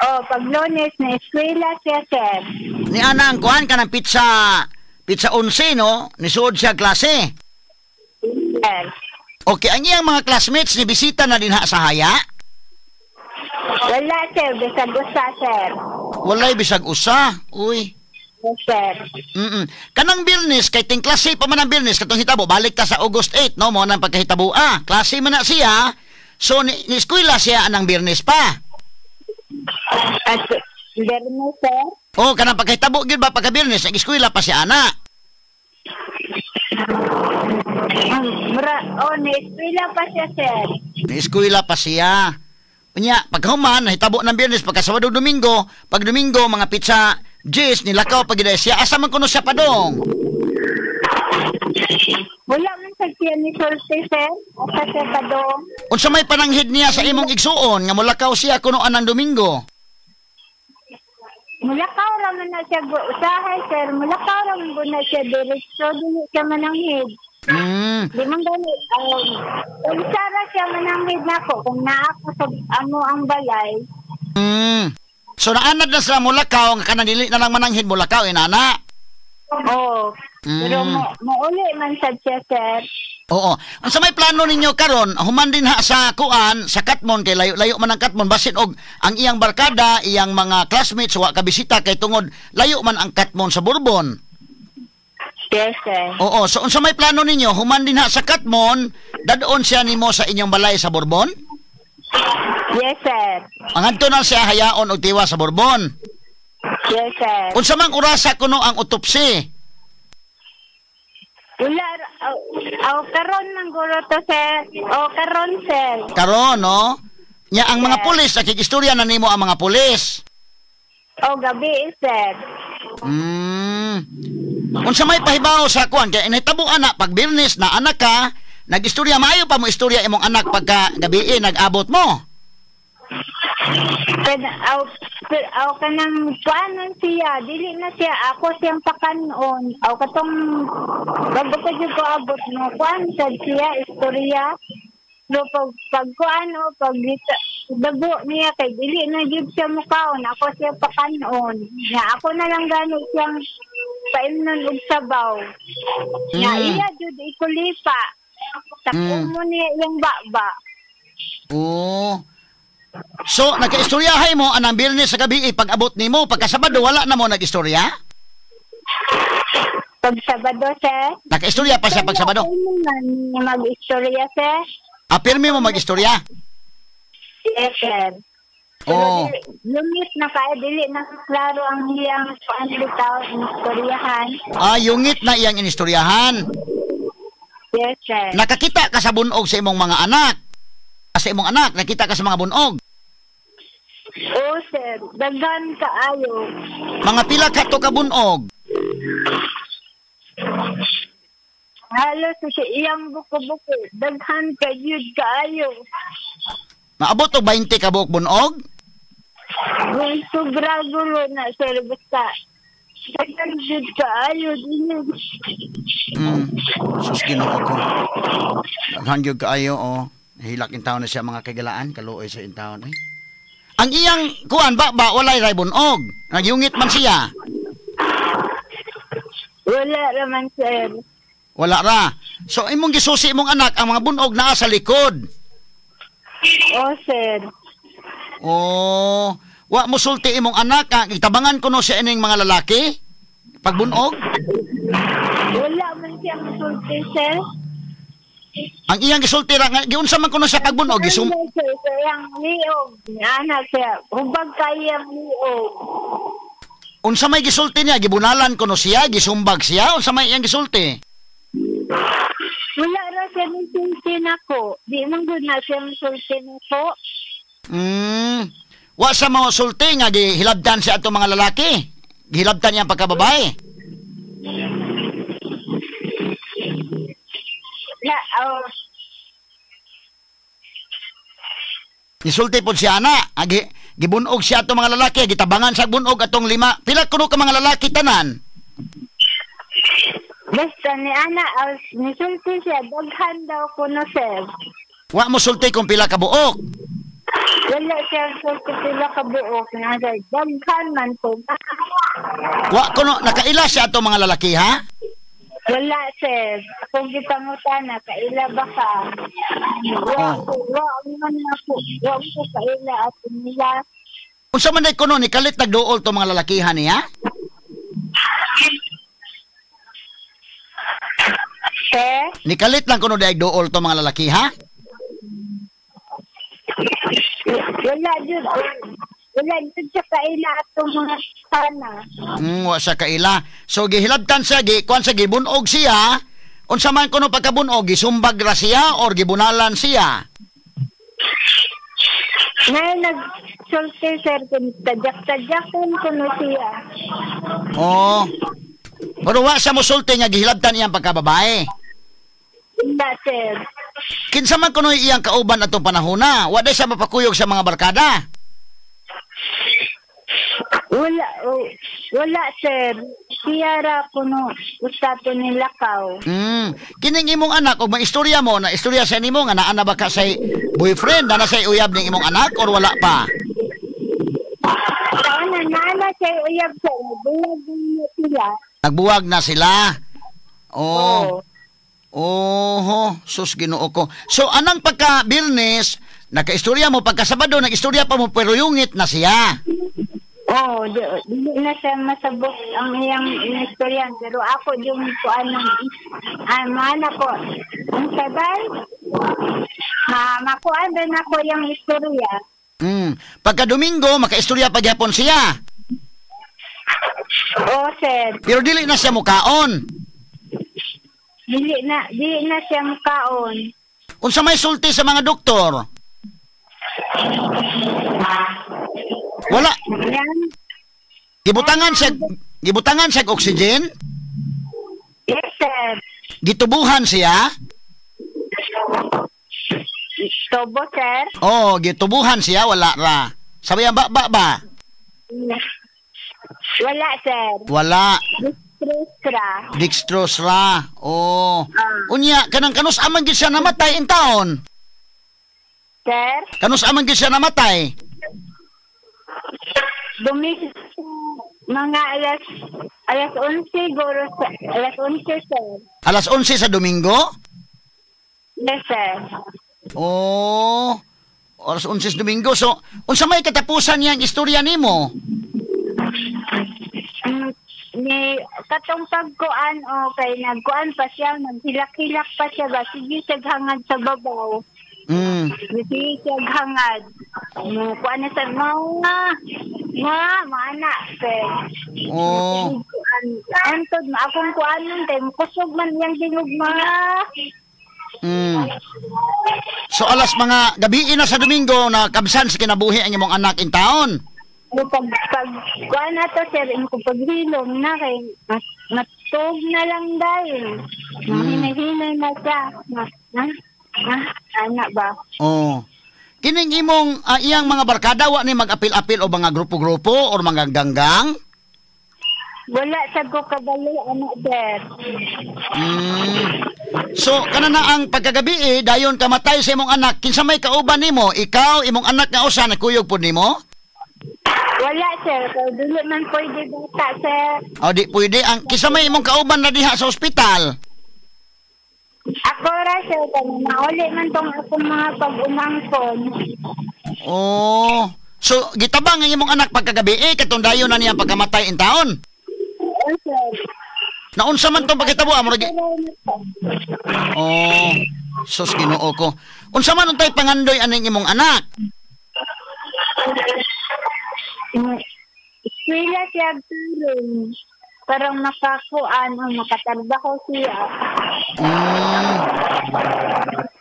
Oh, pag Lunes, na eskwela siya, sir.
Ni ana ang kuan kanang pitsa 11, no? Nisuod siya klase.
Sir.
Okay, ang iyang mga classmates ni bisita na dinha sa haya?
Wala, sir. Bisag usa, sir.
Walay bisag usa. Uy.
Yes, sir.
Kanang Biyernes, kay ting klase pa man ang Biyernes, katong hitabo, balik ta sa August 8, no? Mo nang pagkahitabo. Ah, klase man na siya. So, ni eskwela siya anang Biyernes pa.
At, Biyernes, sir?
Oh, kanang pagkahitabo, gyud ba, pagka Biyernes, nag-eskwela pa siya, ana?
Oh, ni-eskwela pa siya, sir.
Ni-eskwela pa siya. Unya, pagkahuman, nahitabo ng Biyernes, pagka Sabado, Domingo, pag Domingo, mga pizza, Jis, nilakaw pag siya. Asa man kuno siya padong?
Wala man sa siya ni Solte, sir. Asa siya padong?
Unsa may pananghid niya sa imong igsuon nga mulakaw siya kuno anang Domingo?
Mulakaw ra man na siya usahay, sir. Mulakaw ra man na siya diretso dili siya mananghid. Di man gani unsa ra siya mananghid nako kung naa ko sa amo ang balay.
So naanad na sila mulakaw nga kanang dili na lang mananghid mulakaw inana.
Oo. Pero mouli man sad siya, sir.
Oo. Unsa may plano ninyo karon? Human din ha sa kuan sa Katmon kay layo-layo man ang Katmon basin og ang iyang barkada, iyang mga classmates wa ka bisita kay tungod layo man ang Katmon sa Bourbon.
Yes, sir.
Oo. So unsa may plano ninyo? Human din ha sa Katmon, dadon siya nimo sa inyong balay sa Bourbon?
Yes, sir.
Ang adto na siya hayaon og tiwa sa Bourbon.
Yes, sir.
Unsa mang orasa kuno ang autopsy?
Wala, karon man guro to, sir. O karon, sir.
Karon, no? Nya ang mga pulis, nakikistorya na nimo ang mga pulis.
O gabi, sir.
Unsa may pahibaw sa kuan kay inahitabo ana pag Biyernes na anak ka, nagistorya maayo pa mo istorya imong anak pagka gabi nag-abot mo.
Pero kanang kuanon siya, dili na siya, ako siyang pakanon. Aw katong bago pa jud ko abot no, kuan sad siya istorya. No pag kuan o pag dabo niya kay dili na jud siya mukaon, ako siya pakanon. Nya ako na lang gani siyang paimnon og sabaw. Nya iya jud ikulipa. Takumo niya iyang baba.
Oo. So, nagka-istoryahay mo anang Biyernes sa gabi, pag-abot nimo, pagka Sabado, wala na mo nag-istorya?
Pag Sabado, sir?
Naka-istorya pa siya pag Sabado?
Mag-istorya, sir.
Ah, pirmi mo mag-istorya?
Yes, sir.
Oo.
Yungit na kaya, dili na klaro ang iyang bitaw, inistoryahan.
Ah, yungit na iyang inistoryahan?
Yes, sir.
Nakakita ka sa bunog sa imong mga anak? Sa imong anak, nakita ka sa mga bunog?
Oo, sir. Daghan kaayo.
Mga pila ka to kabunog?
Halos sa iyang buko-buko. Daghan ka yun kaayo.
Maabot og 20 ka buok bunog?
Well, sobra gulo na, sir. Basta daghan yun kaayo.
Sus, Ginoo ko. Daghan yun kaayo, oh. Hilak in taon na siya mga kagalaan. Kaluoy sa in taon, eh. Ang iyang kuan ba walay ray bunog. Nagyungit man siya.
Wala raman, sir.
Wala ra. So imong gisusi imong anak ang mga bunog naa sa likod.
Oh, sir.
Oh, wa mosulti imong anak ang itabangan kuno siya ining mga lalaki pagbunog?
Wala man siya mosulti, sir.
Ang iyang gisulti ra giunsa man kuno siya pagbunog gisum.
Iyang liog, anak siya. Hubag kay iyang liog.
Unsa may gisulti niya? Gibunalan kuno siya, gisumbag siya, unsa may iyang gisulti?
Wala ra siya misulti nako. Di man gud na siya misulti nako.
Wa sa mga sulti nga gihilabtan siya atong mga lalaki. Gihilabtan niya ang pagkababae.
Na, oh.
Gisulti po siya ana, gibunog siya atong mga lalaki, gitabangan sa bunog atong 5. Pila kuno ka mga lalaki tanan?
Basta ni ana, nisulti siya, daghan daw kuno, sir.
Wa mo sulti kung pila ka buok.
Wala siya sulti pila ka buok, nga daghan man ko.
Wa kuno nakaila siya atong mga lalaki, ha?
Wala, sir. Kung gipangutana, kaila ba ka? Wa man ako, wa ko kaila at nila.
Unsa man day kuno ni kalit nagduol to mga lalakihan niya?
Sir?
Nikalit lang kuno day duol to mga lalaki, ha?
Wala jud. Wala jud sa kaila atong mga sana.
Wa sa kaila. So gihilabtan siya, gikuan siya, gibunog siya. Unsa man kuno pagkabunog, gisumbag ra siya or gibunalan siya?
Ngayon nagsulti, sir, kung tadyak-tadyakan kuno siya.
Oo. Pero wa siya mosulti nga gihilabtan iyang pagkababae.
Wala, sir.
Kinsa man kuno iyang kauban atong panahona, wa day siya mapakuyog sa mga barkada.
Wala, oh, wala, sir. Siya ra kuno usa to nilakaw.
Kining imong anak og maistorya mo, na istorya sa nimo nga naa na ba ka say boyfriend, naa na say uyab ning imong anak or wala pa?
Naa na say uyab, sir. Nagbuwag na sila.
Nagbuwag na sila. Oh. Oho, sus Ginoo ko. So anang pagka Biyernes, nakaistorya mo, pagka Sabado nag-istorya pa mo, pero yungit na siya.
Oo, di na siya masabot ang iyang istorya. Pero ako yung kuan ng mana ko. Ang sabay, makuan din ako yung istorya.
Pagka Domingo, makaistorya pa gyapon siya.
Oo, sir.
Pero dili na siya mukaon.
Dili na siya mukaon.
Unsa may sulti sa mga doktor? Wala. Gibutangan siya oxygen?
Yes, sir.
Gitubuhan siya?
Tubo, sir.
Oh, gitubuhan siya, wala ra. Sabi ang ba ba?
Wala, sir.
Wala.
Dextrose ra.
Dextrose ra. Oh. Unya, kanang kanus amang gid siya namatay in taon?
Sir?
Kanus amang gid siya namatay?
Dumis mga alas 11 siguro, alas 11, sir.
Alas 11 sa Domingo?
Yes, sir.
Oh, alas 11 sa Domingo. So, unsa may katapusan niyang istorya nimo?
Ni katong pagkuan, okay, nagkuan pa siya, naghilak-hilak pa siya ba, sige siya hangad sa babaw. Sige siya hangad. Kuan na sa mga anak, sir.
Oh.
Antod, akong kuan nun, kay kusog man yang tingog mga.
So alas mga gabi na sa Domingo na kabsan sa kinabuhi ang imong anak in taon.
Pag kuan na to, sir, paghilom na kay matug na lang dahil. Hinay-hinay na siya. Anak ba?
Oh. Kining imong iyang mga barkada wa ni mag-apil-apil o mga grupo-grupo or mga ganggang?
Wala sa ko kabalo, anak, sir.
So kana na ang pagkagabi dayon kamatay sa imong anak, kinsa may kauban nimo? Ikaw, imong anak nga usa nakuyog pud nimo?
Wala, sir. Kaya dili man pwede bata, sir.
O, di pwede. Ang kinsa may imong kauban na diha sa ospital?
Ako ra, sir. Nauli man tong akong mga pag-umangkon.
Oh. So, gitabang ang imong anak pagkagabi, katong dayon na niya pagkamatay in taon?
Oo, sir.
Naunsa man tong pagkitabo, amor. Oh, sus Ginoo ko. Unsa man untay pangandoy aning imong anak?
Eskwela siya turing. Parang makakuan o makatrabaho siya.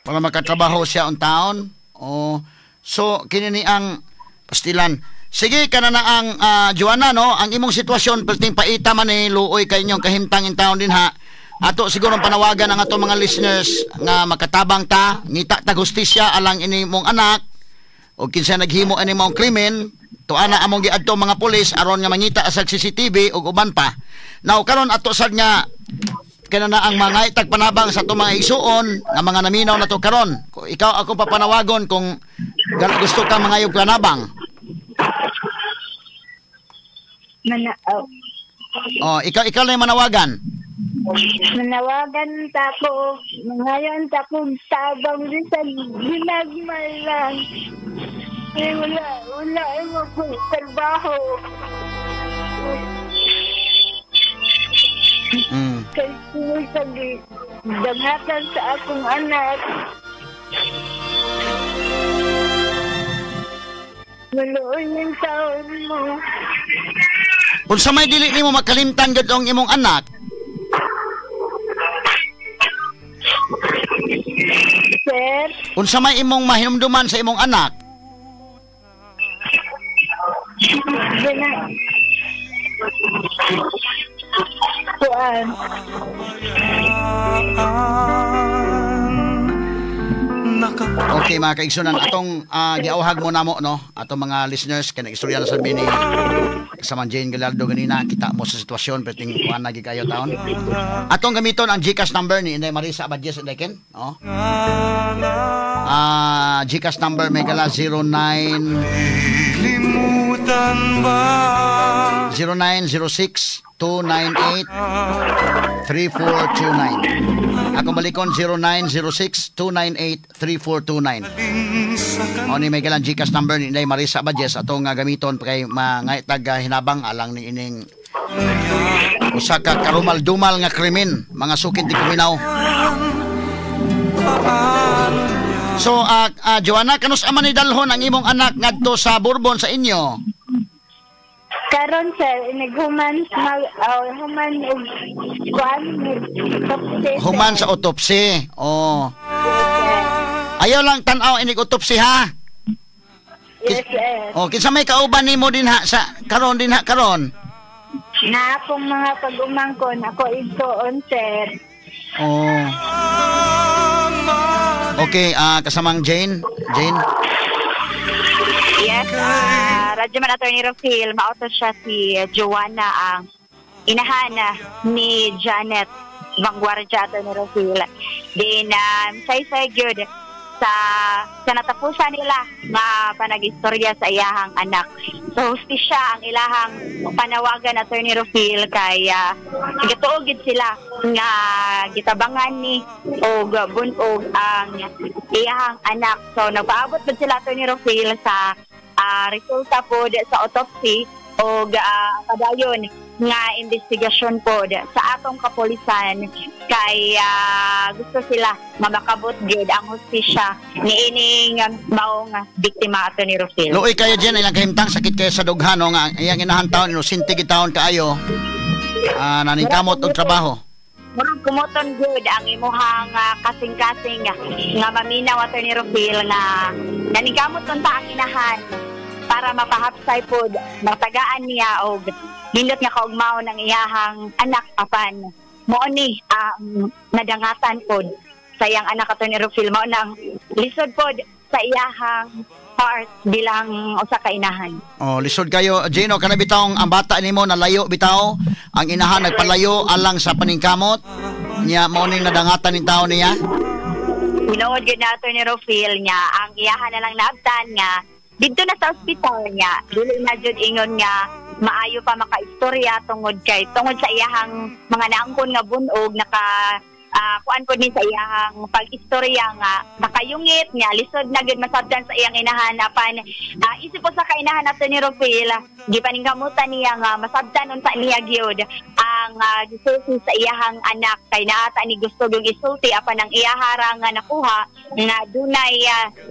Para makatrabaho siya on taon. Oh. So kini ni ang pastilan. Sige kana na ang Joanna no, ang imong sitwasyon perting paita man ni luoy kay inyong kahimtang in taon din ha. Ato siguro panawagan ang ato mga listeners nga makatabang ta, ngita ta hustisya alang ini mong anak o kinsa naghimo ani mong krimen. Tuana among giadto mga pulis aron nga mangita sa CCTV ug uban pa. Now karon ato sad nga kana na ang mga itagpanabang sa ato mga igsuon nga mga naminaw nato karon. Ikaw ako papanawagon kung gusto ka mangayog panabang. Oh, ikaw lang manawagan.
Manawagan ta ko, mangayon ta ko tabang bisan ginagmay lang. Eh, wala mo ko trabaho. Kasi danghatan sa akong anak. Maluoy yung taon mo.
Unsa may dili nimo makalimtan gud ang imong anak?
Sir?
Unsa may imong mahinumduman sa imong anak?
Kuan.
Okay mga kaigsunan, atong giawhag mo namo no, atong mga listeners kay nag-istorya na sa ni kasamang Jane Gallardo ganina, kita mo sa sitwasyon perting kuan na gid kayo taon. Atong gamiton ang GCash number ni Inday Marisa Abadjes Inday Ken, oh. GCash number may gala 09 0906 298 3429. Ako balikon 0906 298 3429. Mao ni may galang GCash number ni Inday Marisa Abadjes atong gamiton kay mga hinabang alang ni ining usa ka karumal-dumal nga krimen, mga sukin ti kuminaw. So Joanna, kanus ama ni dalhon ang imong anak ngadto sa Bourbon sa inyo?
Karon sir, inighuman human og kuan autopsy.
Human sa autopsy. Oh. Ayaw lang tan-aw inig autopsy ha.
Yes sir.
Oh, kinsa may kauban nimo dinha sa karon dinha karon?
Na akong mga pag-umangkon ako igsuon sir.
Oh. Okay, kasamang Jane. Jane.
Yes, radyo man Attorney Rofil, mauto siya si Joanna ang inahan ni Janet Vanguardia, Attorney Rofil. Din, say-say good sa natapusan nila nga panag-istorya sa iyahang anak. So, hustisya ang ilahang panawagan, Attorney Rofil, kay gituo gid sila nga gitabangan ni og bunog ang iyahang anak. So, nagpaabot gid sila, Attorney Rofil, sa resulta po sa autopsy o padayon nga investigasyon po sa atong kapulisan kay gusto sila mamakabot gid ang hustisya niining maong biktima, Attorney Rofil.
Luoy kayo dyan, ilang kahimtang sakit kayo sa dughan no, nga iyang inahan taon inosente gid taon kaayo naningkamot og trabaho.
Murag kumuton gud ang imuhang kasing-kasing nga maminaw, Attorney Rofil, nga naningkamot unta ang inahan para mapahapsay pod matagaan niya og nindot nga kaugmaon ang iyahang anak apan mao ni ang nadangatan pod sa iyang anak, Attorney Rofil. Mao nang lisod pod sa iyahang heart bilang usa ka inahan.
Oh, lisod kayo Gino, kana bitawng ang bata nimo nalayo bitaw, ang inahan nagpalayo alang sa paningkamot niya, mao ning nadangatan ning taon niya.
Tinuod gyud na, Attorney Rofil, niya ang iyahan na lang naabtan nga didto na sa ospital niya, dili na jud ingon nga maayo pa makaistorya tungod sa iyahang mga naangkon nga bunog naka kuan po ni sa iyahang pag-istorya nga nakayungit niya, lisod na gyud masabtan sa iyang inahan apan isip po sa kainahan, Attorney Rofil, gipaningkamutan niya nga masabtan unsa niya gyud ang iyahang gisulti sa iyahang anak kay naata ni gusto yung isulti apan ang iyahara nga nakuha nga dunay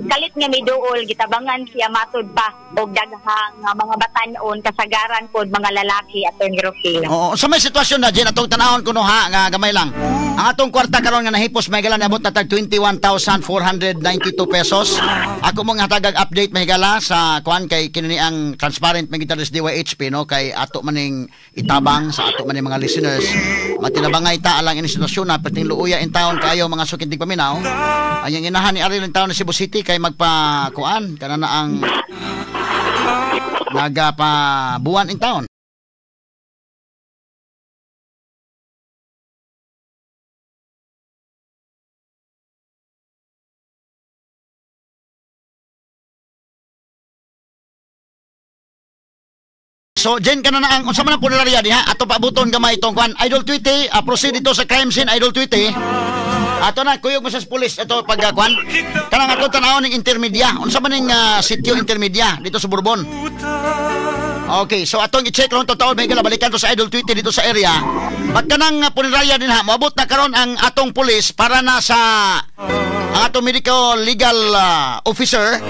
kalit nga miduol, gitabangan siya matud pa og daghang mga batan-on, kasagaran pod mga lalaki, Attorney Rufil.
Oo, sa may sitwasyon na Jen, atong tanawon kuno ha nga gamay lang. Ang atong kwarta karon nga nahipos, mahigala, niabot na tag 21,492 pesos. Ako mong hatagag update, mahigala, sa kuan kay kini ang transparent may gitaris DYHP, no, kay ato maning itabang sa ato maning mga listeners. Matinabangay ta alang ini sitwasyon na perting luuya in town kaayo, mga sukintig paminaw. Ang iyang inahan ni Ariel in town ni Cebu City kay magpa kuan kana na ang nagapa buwan in town. So, Jen, kana na ang unsa man ang punerarya diha, ato paabuton gamay itong kuan. Idol Tweety, proceed dito sa crime scene, Idol Tweety. Ato na kuyog mo sa pulis ato pag kuan. Kanang ato tan-awon ning intermedia. Unsa man ning sitio intermedia dito sa Bourbon? Okay, so atong i-check ron totoo may balikan to sa Idol Tweety dito sa area. Pag kanang punerarya din ha, moabot na karon ang atong pulis para na sa ang atong medical legal officer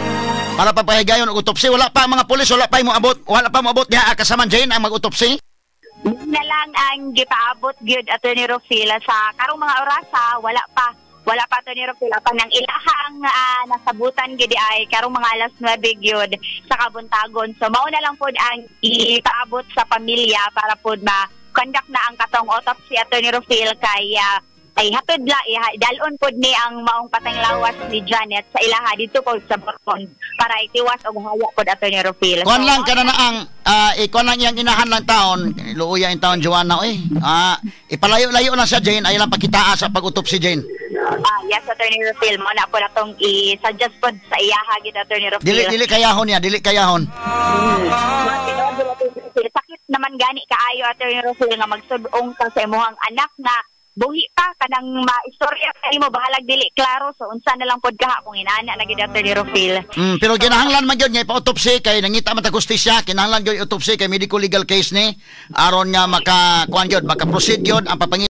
para papahigayon og autopsy. Wala pa ang mga pulis, wala pa moabot, wala pa moabot diha kasama Jane ang mag-autopsy.
Yun na lang ang gipaabot gyud, Attorney Rufil, sa karong mga orasa, wala pa. Wala pa, Attorney Rufil, apan ang ilahang nasabutan gyud ay karong mga alas 9 gyud sa kabuntagon. So mao na lang pod ang ipaabot sa pamilya para pod ma-conduct na ang katong autopsy, Attorney Rufil, kay ay hatod la dalon pod ni ang maong patang lawas ni Janet sa ilaha dito pod sa Bourbon para itiwas og haya pod, Attorney Rufil.
Kuan lang kana na ang ikuan lang iyang inahan lang taon, luuya in taon Joanna oy. Ipalayo-layo na siya Jane, ay lang pakitaa sa pag-autopsy, Jane.
Yes, Attorney Rufil, mo na po na tong i-suggest pod sa iyaha gid, Attorney Rufil.
Dili dili kayahon niya, dili kayahon.
Sakit naman gani kaayo, Attorney Rufil, nga magsud-ong ka sa imong anak nga buhi pa, kanang maistorya kay mo bahalag dili klaro, so unsa na lang pod kaha kung inaana na gid, Attorney Rufil.
Pero kinahanglan man gyud nga ipa-autopsy kay nangita man ta hustisya, kinahanglan gyud autopsy kay medical legal case ni aron nga maka kuan gyud, maka-proceed gyud ang papangita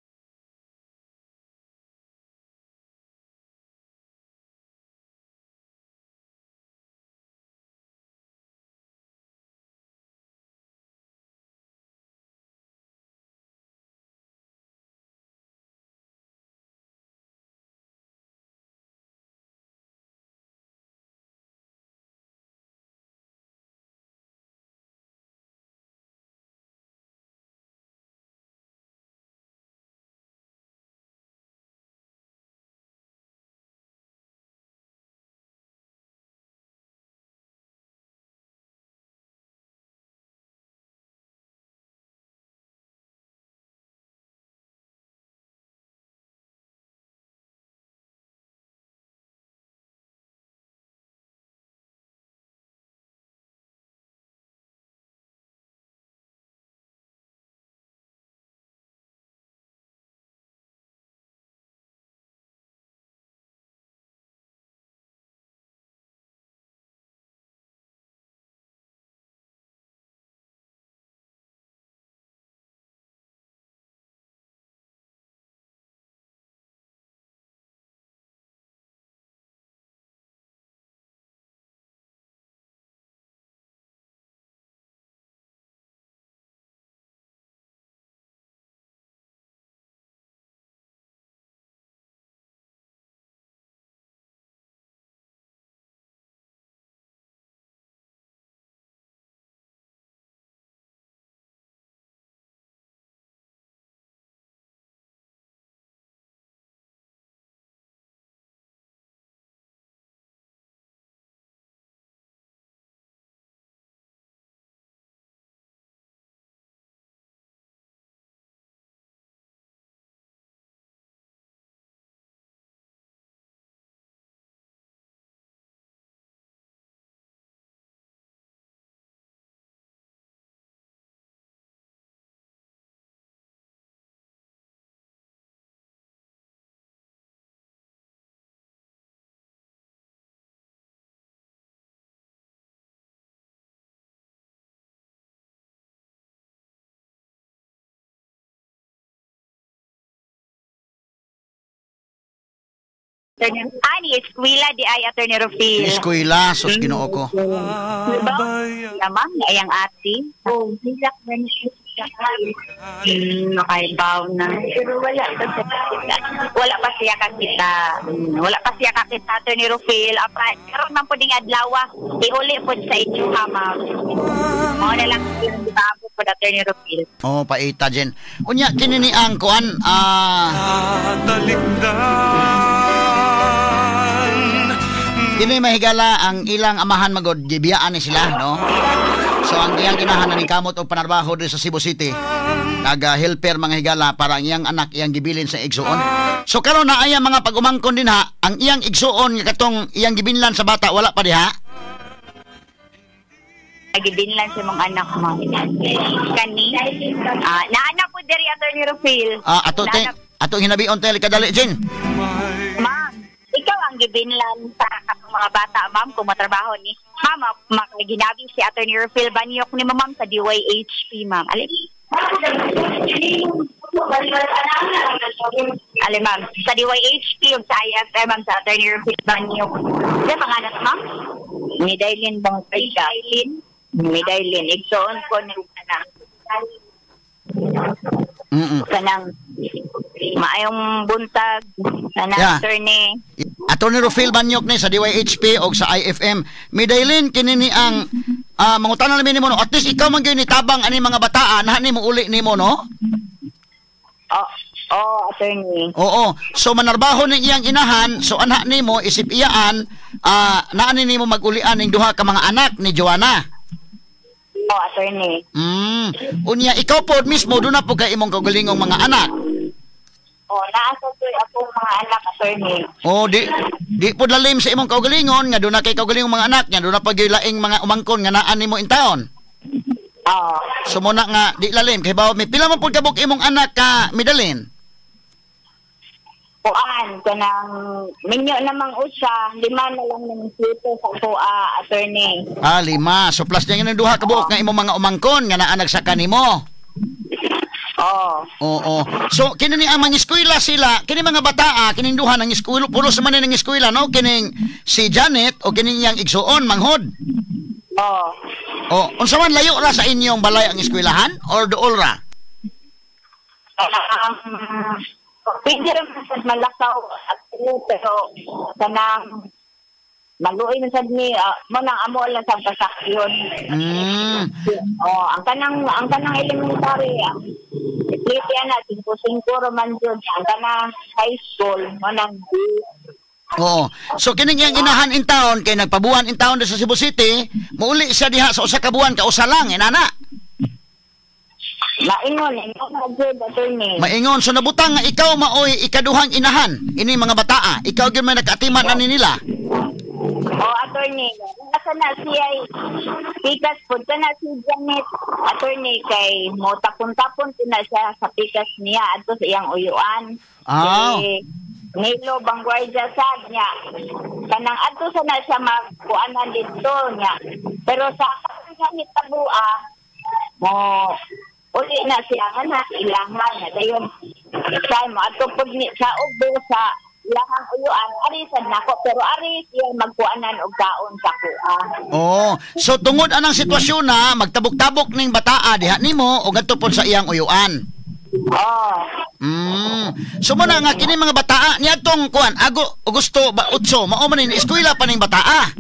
Ani, eskwela di ay, Attorney Rufil.
Eskwela, sus Ginoo ko.
Diba? Ma'am, na iyang ate.
Oh, hilak man siya.
Nakaibaw na.
Pero wala pa siya kakita.
Wala pa siya kakita. Wala pa siya kakita, Attorney Rufil. Apa, karon man po ding adlaw, iuli po sa inyo ha, ma'am. Mao na lang yung gipaabot po, Attorney Rufil.
Oh, paita Jen. Unya kini ni ang kuan kini mahigala ang ilang amahan magod gibiyaan ni sila, no? So ang iyang inahan na kamot og panarbaho diri sa Cebu City. Naga-helper mga higala para ang iyang anak iyang gibilin sa igsuon. So karon na ay mga pag-umangkon din ha, ang iyang igsuon nga katong iyang gibinlan sa bata wala pa diha.
Gibinlan sa mga anak mo. Kani? Naanak po diri, Attorney Rufil.
Ato te, ato hinabion te kadali Jen.
Ma'am, ikaw ang gibinlan sa katong mga bata, ma'am, kung matrabaho ni. Ma'am, makaginabi si Attorney Rufil Banyok ni ma'am sa DYHP, ma'am. Alin? Alin, ma'am? Sa DYHP o sa IFM, ma'am, sa Attorney Rufil Banyok. Ano pangalan, ma'am?
Midailin bang kaya?
Midailin?
Midailin. Igsoon ko ni anak. Kanang maayong buntag, kanang
Yeah.
Attorney.
Attorney Rufil Banyok ni sa DYHP o sa IFM. Midailin kini ni ang mangutana namin nimo, no? At least ikaw man gyud ni tabang ani mga bataan hani mo uli nimo, no?
Oh, attorney.
Oo. So manarbaho ning iyang inahan, so anha nimo isip iyaan, naani nimo magulian ning duha ka mga anak ni Joanna.
Oh, attorney.
Unya ikaw pod mismo duna po kay imong kaugalingong mga anak.
Oh, naa sa toy akong mga anak, attorney.
Oh, di pod lalim sa imong kaugalingon nga duna kay kaugalingong mga anak nga duna pa gyud laing mga umangkon nga naa nimo in taon.
Oo.
So muna nga di lalim kay bawo may pila man pod kabuk imong anak ka Medalin?
Kuan kanang minyo namang usa, lima na lang ning sito sa kuha, attorney.
Ah, lima. So plus niya nga duha ka buok nga imong mga umangkon nga naa nagsaka nimo.
Oo.
Oo. So kini ni ang mga eskwela sila, kini mga bataa, kining duha nang eskwela, pulos man ni nang eskwela, no? Kining si Janet o kining iyang igsuon manghod.
Oo.
O, unsa man layo ra sa inyong balay ang eskwelahan or duol ra?
Pwede rin sa malakaw pero kanang maluoy na sad ni mo nang amo lang sa pasakyon. Oh, ang kanang elementary plate na 5-5 man jud, ang kanang high school mo nang.
Oo. So kining iyang inahan in town kay nagpabuhan in town sa Cebu City, muuli siya diha sa usa ka buwan kausa lang inana.
Maingon, ingon na jud, attorney.
Maingon, so nabutang nga ikaw maoy ikaduhang inahan ini mga bataa. Ikaw gyud may nakaatiman ani nila.
Oh, attorney, asa na siya pikas pud kana si Janet, attorney, kay mo tapon-tapon na siya sa pikas niya adto sa iyang uyuan.
Ah.
Si Nilo Bangguardia sad niya. Kanang adto sa na siya magkuanan didto niya. Pero sa kanang hitabua mo uli na siya nga na ilangan na dayon. Sa mo adto pud ni sa ubo sa ilahang uyuan ari sad nako pero ari siya magkuanan og kaon sa kuha.
Oh, so tungod anang sitwasyon na magtabok-tabok ning bataa diha nimo og adto pod sa iyang uyuan.
Oh.
So mo na nga kini mga bataa niadtong kuan ago Agosto ba 8 mao man ni eskwela pa ning bataa.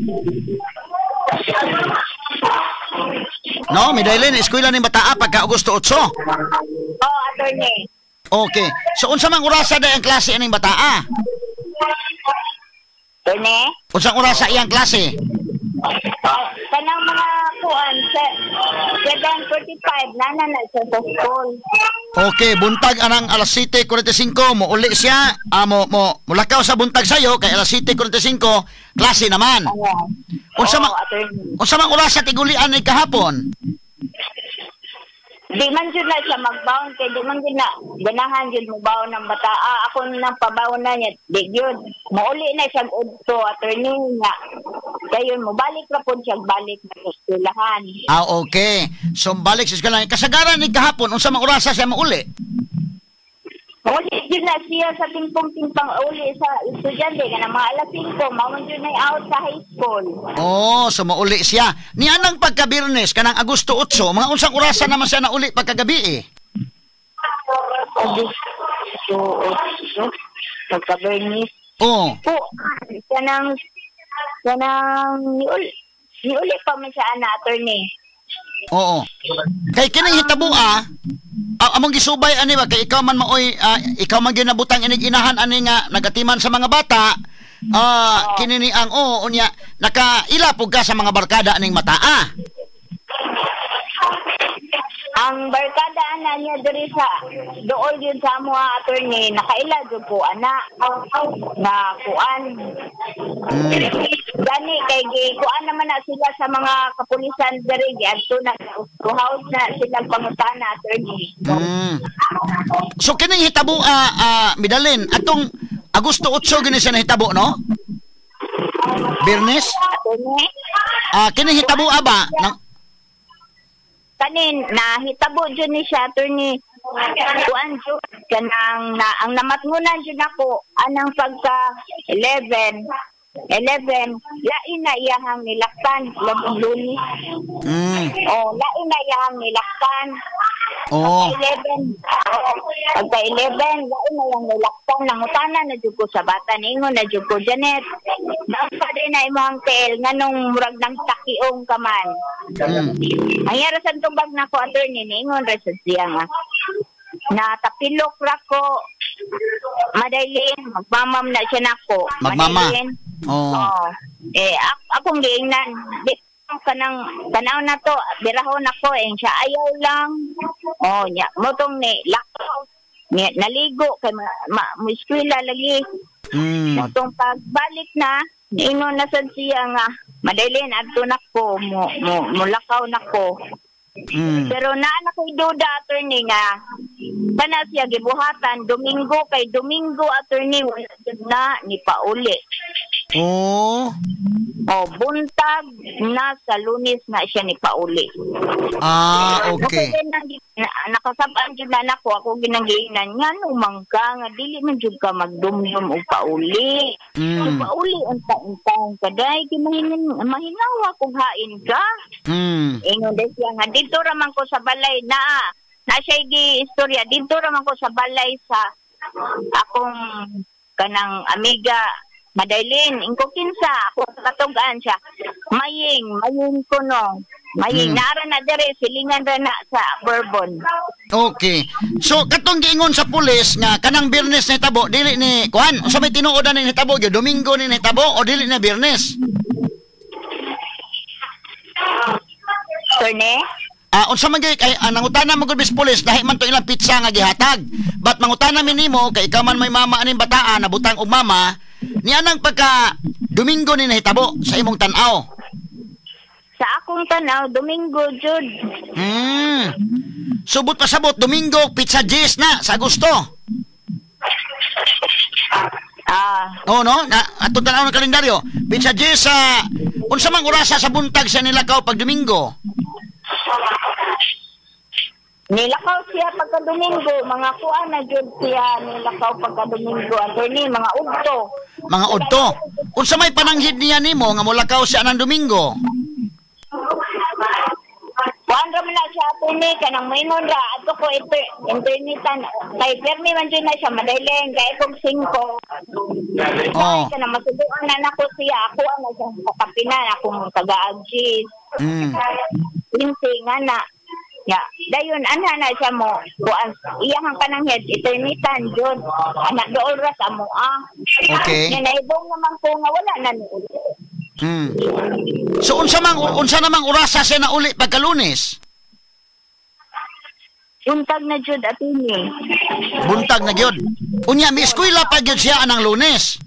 No, Medellin eskwela ning bataa pagka Agosto 8.
Oh, attorney.
Okay. So unsa man orasa day ang klase aning bataa?
Attorney?
Unsang orasa iyang klase?
Kanang mga kuan 7:45 nana na siya sa school.
Okay, buntag anang alas 7:45 mo uli siya, mo mulakaw sa buntag sayo kay alas 7:45 klase naman. Unsa man unsa man orasa tigulian ni kahapon?
Di man jud na siya magbaon kay di man jud na ganahan jud mo baon ng bata. Ako nang pabaon na niya, di jud. Mouli na siya udto, attorney nga. Dayon mo balik ra pud siya balik na eskwelahan.
Ah, okay. So balik sa eskwelahan. Kasagaran ni kahapon unsa man orasa siya mouli?
Uli jud na siya sa timpong-timpang uli sa estudyante kanang mga alas 5, mao man jud na out sa high school.
Oh, so mauli siya. Ni anang pagka-Biyernes kanang Agosto 8, mga unsang orasa naman siya nauli pagkagabi eh?
Agosto 8, pagka-Biyernes.
Oh.
Po, kanang kanang niuli pa man siya ana, attorney.
Oo. Kay kining hitaboa, among gisubay ani ba kay ikaw man maoy ikaw man ginabutang inig inahan ani nga nagatiman sa mga bata. Kini ni ang oo unya nakaila pug ka sa mga barkada aning mataa.
Ang barkada ana niya diri sa dool yun sa amo, attorney, nakaila jud ko ana na kuan. Gani kay gi kuan naman na sila sa mga kapulisan diri, giadto na to house na sila pangutana, attorney.
So kining hitaboa, Midalin, atong Agosto 8 gini siya nahitabo, no? Biyernes?
Attorney?
Kining hitaboa ba? Nang,
Kanin nahitabo jud ni siya, attorney, kuan jud kanang na, ang namatngunan jud nako anang pagka 11 11, lain na iyahang nilaktan labong Lunes. Oh, lain na iyahang nilaktan. Pagka 11, oo, pagka 11, lain na iyang nilaktan. Nangutana na jud ko sa bata, niingon na jud ko, "Janet, naunsa din na imong TL nganong murag nang takiong ka man?" Ang sa tubag nako, attorney, niingon ra sad siya nga, "Natapilok ra ko, Madaylin." Magmamam na siya nako.
Magmama.
Madaylin.
Oh.
Oo. Eh, akong giingnan, di kanang tanaw na to, birahon ako eh siya ayaw lang. Oh, nya motong ni lakaw. Ni naligo kay ma, mo eskwela lagi. Motong pagbalik na, niingon na sad siya nga, "Madaylin, adto nako mo mo mulakaw nako." Pero naa na ko'y duda, attorney, nga kana siya gibuhatan Domingo kay Domingo, attorney, wala jud na ni pauli. Oh, buntag na sa Lunes na siya ni pauli.
Ah, okay.
Okay, na, nakasab-an jud na nako, ako ginanggiinan nga no man ka nga dili man jud ka magdumdum og pauli. Pauli unta-unta ka dai kay mahinawa kung hain ka. Ingon dai siya nga dito ra man ko sa balay na na siya gi istorya, dito ra man ko sa balay sa akong kanang amiga, Madaylin. Ingko, "Kinsa?" Ako katug-an siya. Maying, Maying ko no. Maying naara na dere, silingan ra na sa Bourbon.
Okay. So katong giingon sa pulis nga kanang Biyernes na hitabo dili ni kuan, unsa may tinuod na ni hitabo gyud, Domingo ni hitabo o dili na Biyernes?
Attorney?
Unsa man gyud kay ang nangutana man gud bis pulis, lahi man to ilang pitsa nga gihatag. But mangutana mi nimo kay ikaw man may mama aning bataa, nabutang og mama ni anang pagka Domingo ni nahitabo sa imong tan-aw.
Sa akong tanaw, Domingo jud.
Subot pasabot Domingo petsa 10 na sa Agosto. Oh no, na atong tan-aw ng kalendaryo. Petsa 10 sa unsa mang orasa sa buntag siya nilakaw pag Domingo?
Nilakaw siya pagka Domingo, mga kuan na jud siya nilakaw pagka Domingo, attorney, mga udto.
Mga udto. Unsa may pananghid niya nimo nga molakaw siya ng Domingo?
Kuan ra man na siya, attorney, kanang moingon ra adto ko internetan kay permi man jud na siya, "Madaylin, kay kog 5." Kanang masuduan na nako siya, ako na siya kakapinan akong taga-agjis. Inti nga na. Ya, dayon anha na siya mo kuan iyahang kanang head eternitan jud. Ana dool ra sa amoa. Nya naibong naman ko nga wala na ni uli.
So unsa namang orasa siya na uli pagka Lunes?
Buntag na jud, attorney.
Buntag na gyud. Unya mi eskwela pa gyud siya anang Lunes.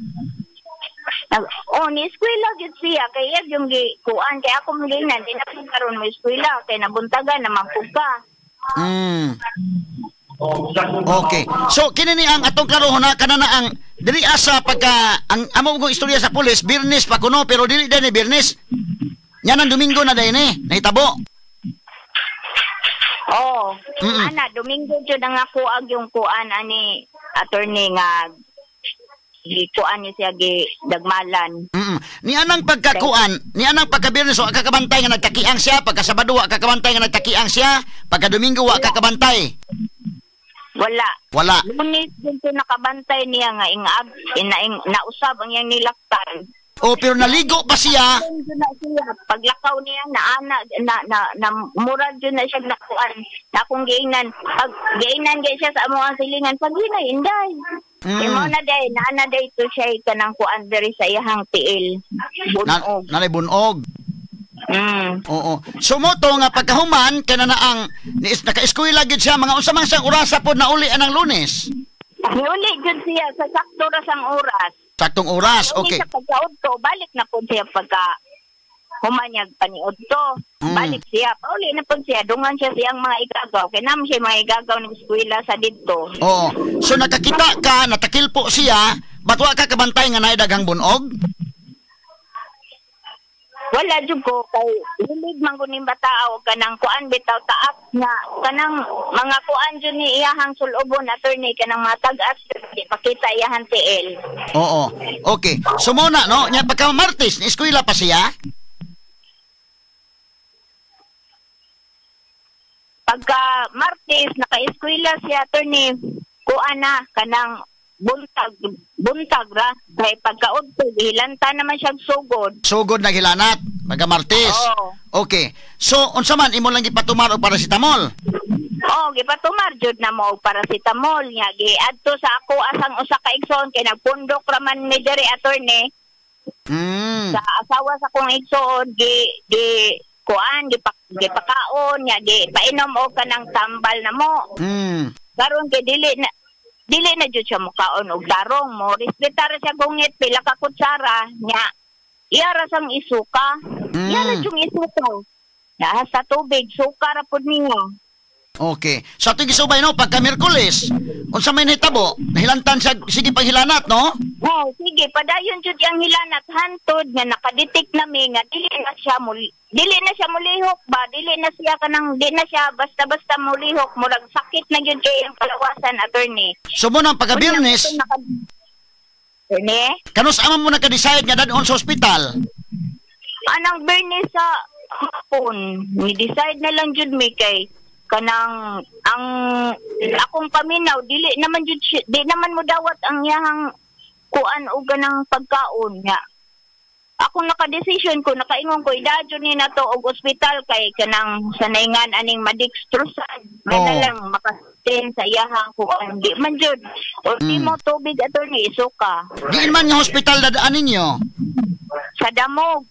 Oh, ni eskwela gyud siya kay iya yung gi kuan kay ako giingnan di na ko karon mo eskwela kay nabuntagan naman pud ka.
Okay. So kini ni ang atong klarohon na kana na ang dili asa pagka ang amo kong istorya sa pulis Biyernes pa kuno, pero dili din ni Biyernes. Nya nang Domingo na dayon eh nahitabo.
Oh, ana Domingo jud ang ako ag yung kuan ani
attorney nga gikuan ni siya gidagmalan.
Ni anang pagkakuan, ni anang pagka-Biyernes wa kakabantay nga nagtakiang siya, pagka Sabado wa kakabantay nga nagtakiang siya, pagka Domingo wa kakabantay.
Wala.
Wala.
Lunes din nakabantay niya nga ingag nausab ang iyang nilaktan.
O pero naligo pa siya.
Paglakaw niya na na na murag jud na siya nakuan. Na akong giingnan, pag giingnan gyud siya sa among silingan, pag hinay inday. Imo na day, naana day to siya kanang kuan diri sa iyang tiil. Bunog.
Nalay bunog. Oo. So mo to nga pagkahuman kana na ang naka-eskwela gyud siya mga unsa man siyang orasa pod nauli anang Lunes.
Niuli gyud siya sa sakto ra sang oras.
Saktong oras, okay.
Sa pagkaudto, balik na po siya pagka humanyag paniudto. Balik siya, pauli na po siya. Dungan siya siyang mga igagaw. Kaya naman siya mga igagaw ng eskwela sa dito.
Oo. So nakakita ka, natakil po siya, ba't wa ka kabantay nga naidaghang bunog?
Wala jud ko kay hilig man kuning bata og kanang kuan bitaw taas nga kanang mga kuan jud ni iyahang sulobon attorney kanang mga tag-as di pakita iyahang tiil.
Oo. Okay. So mo na no, nya pagka Martes ni eskwela pa siya?
Pagka Martes naka-eskwela siya attorney, kuan na kanang buntag ra kay pagkaudto gihilanta naman siya sugod.
Sugod na gilanat pagka Martes.
Oo.
Okay. So unsa man imo lang gipatumar og paracetamol?
Oo, gipatumar jud na mo og paracetamol nya giadto sa ako asang usa ka igsoon kay nagpundok ra man mi diri attorney. Sa asawa sa akong igsoon gi kuan gipakaon nya gipainom og kanang tambal na mo. Karon kay dili na jud siya mukaon og tarong mo. Respetar siya gungit pila ka kutsara nya. Iyara sang isuka. Iyara jung isuka. Na sa tubig suka ra pud niya.
Okay. Sa so, gisubay no pagka Miyerkules, unsa may nahitabo? Nahilantan siya sige panghilanat no?
Oh, sige padayon jud ang hilanat hantod nga nakadetect nami nga dili na siya mulihok ba, dili na siya kanang di na siya basta-basta mulihok, murag sakit na gyud kay ang kalawasan attorney.
So mo nang pagka Biyernes, kanus ama mo naka-decide nga dadon sa ospital?
Anang Biyernes sa hapon, ni decide na lang jud mi kay kanang ang akong paminaw dili naman jud di naman mo dawat ang iyahang kuan og kanang pagkaon nga. Ako naka-decision ko, nakaingon ko, idadyo ni nato og ospital kay kanang sanayngan aning madextrosan. May na lang makasten sa iyahang kuan. Di man jud. Ultimo tubig attorney isuka.
Diin man nga hospital dadaan ninyo?
Sa Damog,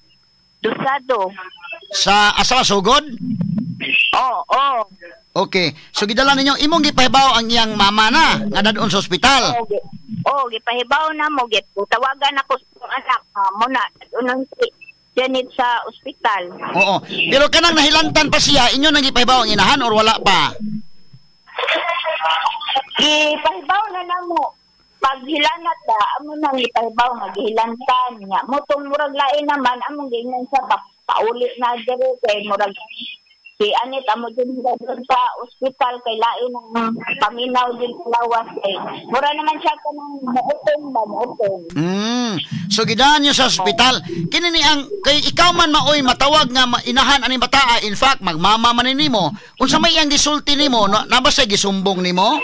Dusado.
Sa asawa sugod?
Oo, oo.
Okay. So gidala ninyo imong gipahibaw ang iyang mama na nga dadon sa ospital.
Oo, gipahibaw na mo git. Tawagan ako sa anak mo na unang si Janet sa ospital.
Oo. Pero kanang nahilantan pa siya, inyo nang gipahibaw ang inahan or wala pa?
Gipahibaw na namo. Pag hilanat ba, amo nang gipahibaw nga gihilantan nga. Motong murag lain naman among giingnan sa pauli na diri kay murag si Anit amo din sa ospital kay lain ang paminaw din sa lawas kay mura naman siya kanang muutong ba muutong.
So gidaan niyo sa ospital. Kini ni ang kay ikaw man maoy matawag nga inahan aning bataa, in fact magmama man nimo. Unsa may iyang gisulti nimo? Na ba siya gisumbong nimo?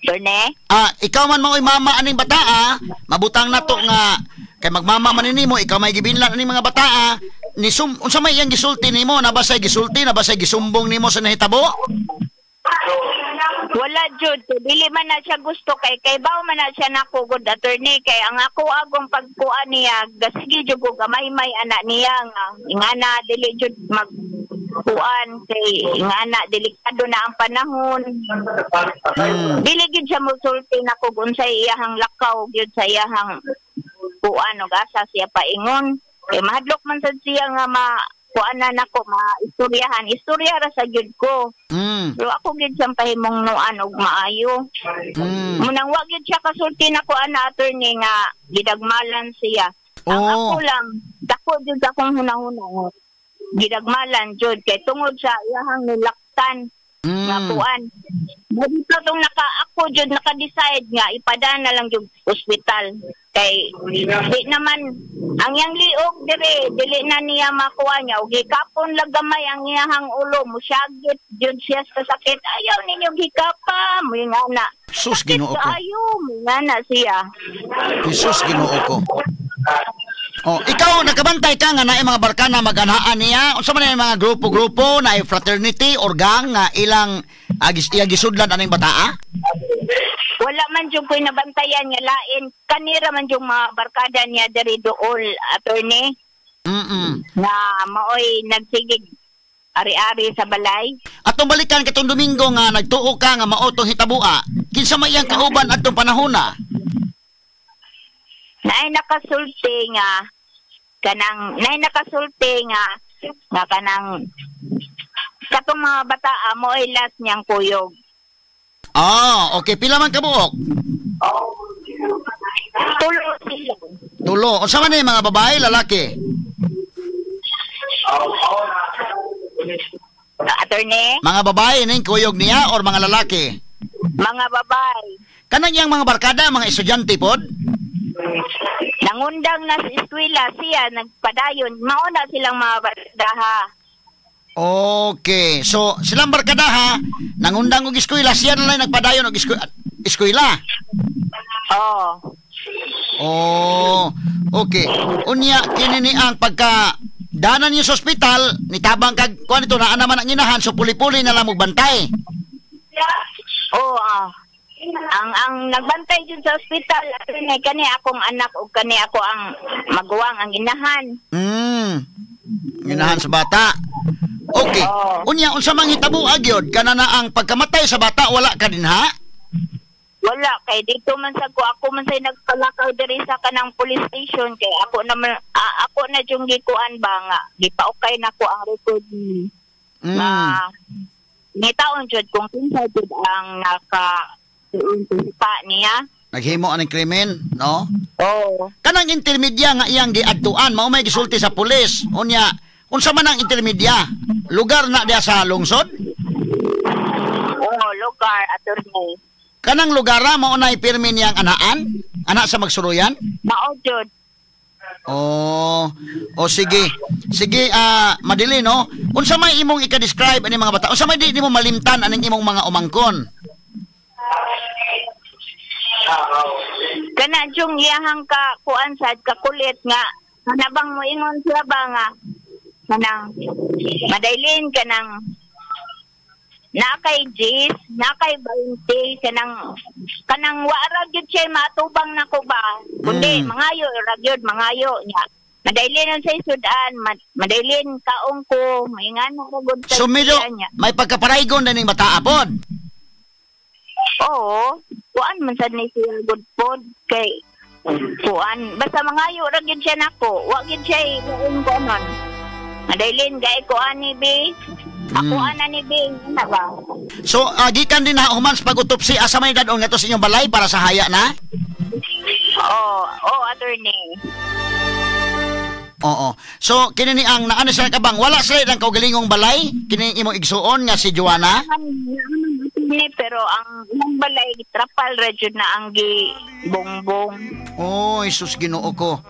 Berne?
Ikaw man maoy mama aning bataa, mabutang nato nga kay magmama man nimo, ikaw may gibinlan aning mga bataa, ni unsa may iyang gisulti nimo? Na ba siya gisulti, na ba siya gisumbong nimo sa nahitabo?
Wala jud, dili man na siya gusto kay baw man na siya nako good attorney kay ang ako agong pagkuan niya, gasige jud ko gamay-may anak niya nga ingana dili jud mag kuan kay ingana delikado na ang panahon. Dili gid siya mosulti nako unsay iyahang lakaw gyud sa iyahang kuan og asa siya paingon. Kay mahadlok man sad siya nga ma kuan na nako maistoryahan. Istorya ra sa gyud ko. Pero ako gyud siyang pahimong nuan og maayo. Munang wa gyud siya kasulti nako ana attorney nga gidagmalan siya. Ang ako lang dako gyud akong hunahuna. Gidagmalan jud kay tungod sa iyahang nilaktan. Nga kuan. Dito tong naka ako jud naka-decide nga ipadala na lang jud ospital kay di naman ang iyang liog dire, dili na niya makuha niya, ug gikapon lang gamay ang iyahang ulo, musyagit jud siya sa sakit. "Ayaw ninyo gikapa," moingana.
Sus,
"Sakit
Ginoo ko.
kaayo," moingana siya.
Jesus, Ginoo ko. Oh, ikaw nakabantay ka nga naay mga barkada maganhaan niya. Unsa man yung mga grupo-grupo, naay fraternity or gang nga ilang agis iya gisudlan aning bataa?
Wala man jud ko'y nabantayan nga lain, kanira man jud mga barkada niya diri dool, attorney, nga maoy nagsigig ari-ari sa balay.
Atong balikan katong Domingo nga nagtuo ka nga mao tong hitabua. Kinsa may iyang kauban adtong panahona?
Naay nakasulti nga kanang, naay nakasulti nga kanang katong mga bata mo ay last niyang kuyog.
Ah, okay. Pila man kabuok?
Tulo sila.
Tulo. Unsa man ni, mga babae, lalaki?
Attorney?
Mga babae ning kuyog niya or mga lalaki?
Mga babae.
Kanang iyang mga barkada, mga estudyante pod?
Nangundang na sa eskwela siya, nagpadayon, mao na silang mga barkada ha.
Okay. So, silang barkada ha, nangundang og eskwela, siya na lang nagpadayon og eskwela.
Oo.
Oh, okay. Unya kini ni ang pagka dana niyo sa ospital, nitabang kag kuan ito naa naman ang inahan, so puli-puli na lang og bantay.
Oo, ah. Ang nagbantay dun sa ospital, attorney, kani akong anak ug kani ako ang maguwang, ang inahan.
Inahan sa bata. Okay.
Oo.
Unya unsa man hitabo agyod kana na ang pagkamatay sa bata, wala ka din ha?
Wala kay dito man sa ko, ako man say nagpalakaw diri sa kanang police station kay ako naman ako na jung gikuan ba nga gipaukay nako ang record ni nga nitaon jud kung kinsa jud ang naka pa niya.
Naghimo aning krimen, no?
Oo.
Kanang intermedya nga iyang giadtuan, mao may gisulti sa pulis. Unya, unsa man ang intermedya? Lugar na diya sa lungsod?
Oo, lugar, attorney.
Kanang lugar mao na pirmi niyang anaan? Anak sa magsuluyan?
Mao jud.
Oh, o sige. Sige, Madeline, no? Unsa may imong ika-describe ani mga bata? Unsa may di nimo malimtan aning imong mga umangkon?
Kana jung iyahang ka kuan sad kakulit nga kanabang moingon siya ba nga kanang Madailin, kanang na kay Jis, na kay 20, kanang wa ra gyud siya matubang nako ba, kundi mangayo ra gyud, mangayo niya. Madailin ang sa sudan, Madailin, kaong ko, maingano ra gud sa
So medyo
siya niya.
May pagkaparaygon na ning bata pod.
Oo, kuan man sad ni siya good pod kay kuan basta mangayo ra gyud siya nako, wa gyud siya kuan kuanon. "Madailin, gay ko ani bi. Ako ana ni bi," na ba?
So gikan din na human sa pag-autopsy, asa may dadon ngadto sa inyong balay para sa haya na?
Oo, attorney.
Oo. So kini ni ang naano sila kabang wala sila ang kaugalingong balay kini imong igsuon nga si Joanna.
Ni pero ang ilang balay trapal ra jud na ang gi bongbong.
Oh, Jesus, Ginoo ko.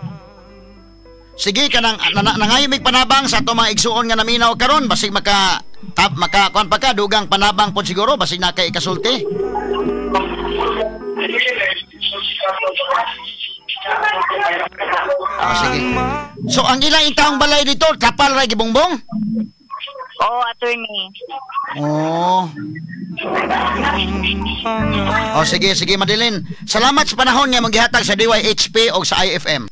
Sige, kanang nangayo mig panabang sa ato mga igsuon nga naminaw karon, basig maka tap maka kuan pa ka dugang panabang pod siguro, basig na kay ikasulti. Ah, sige. So ang ilang intawong balay dito, trapal ra gibongbong?
Oo, attorney.
Oh. Oh, sige, sige, Madeline. Salamat sa panahon nga mong gihatag sa DYHP o sa IFM.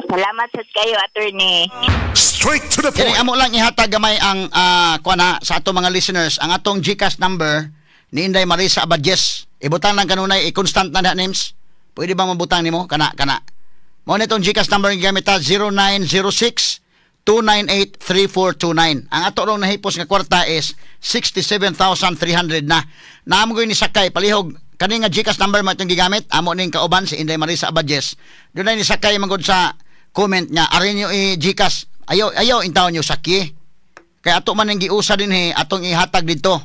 Salamat sa kayo, attorney.
Straight to the
Kini
point.
Amo lang ihatag gamay ang kuan na sa atong mga listeners, ang atong GCash number ni Inday Marisa Abadjes. Ibutang lang kanunay, i-constant na na names. Pwede ba mabutang nimo kana kana? Mao ni itong GCash number nga gamit ta, 0906 298 3429. Ang ato rong nahipos nga kwarta is 67,300 na. Naamo ni sakay palihog kani nga GCash number mo itong gigamit, amo ning kauban si Inday Marisa Abadjes. Dunay ni sakay manggod sa comment niya, arin nyo i-GCash. Ayaw, ayaw, intaon nyo sakyi. Kaya ato man ang giusa din he, atong ihatag dito.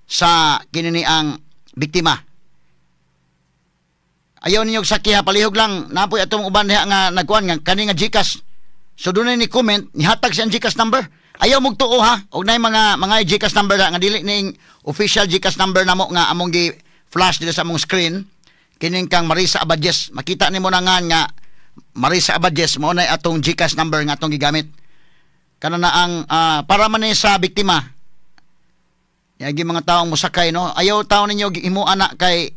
sa kinini ang biktima. Ayaw ninyo sakiha, palihog lang napoy atong uban diha nga nagkuan nga kani nga GCash. So dunay ni comment nihatag siyang GCash number. Ayaw mugtuo ha, og nay mga GCash number nga dili ning official GCash number namo nga among gi flash dito sa among screen kining kang Marisa Abadjes. Makita nimo na nga Marisa Abadjes mao nay atong GCash number nga atong gigamit. Kana na ang para man ni sa biktima. Yagi mga taong mosakay no, ayaw taon ninyo himo ana kay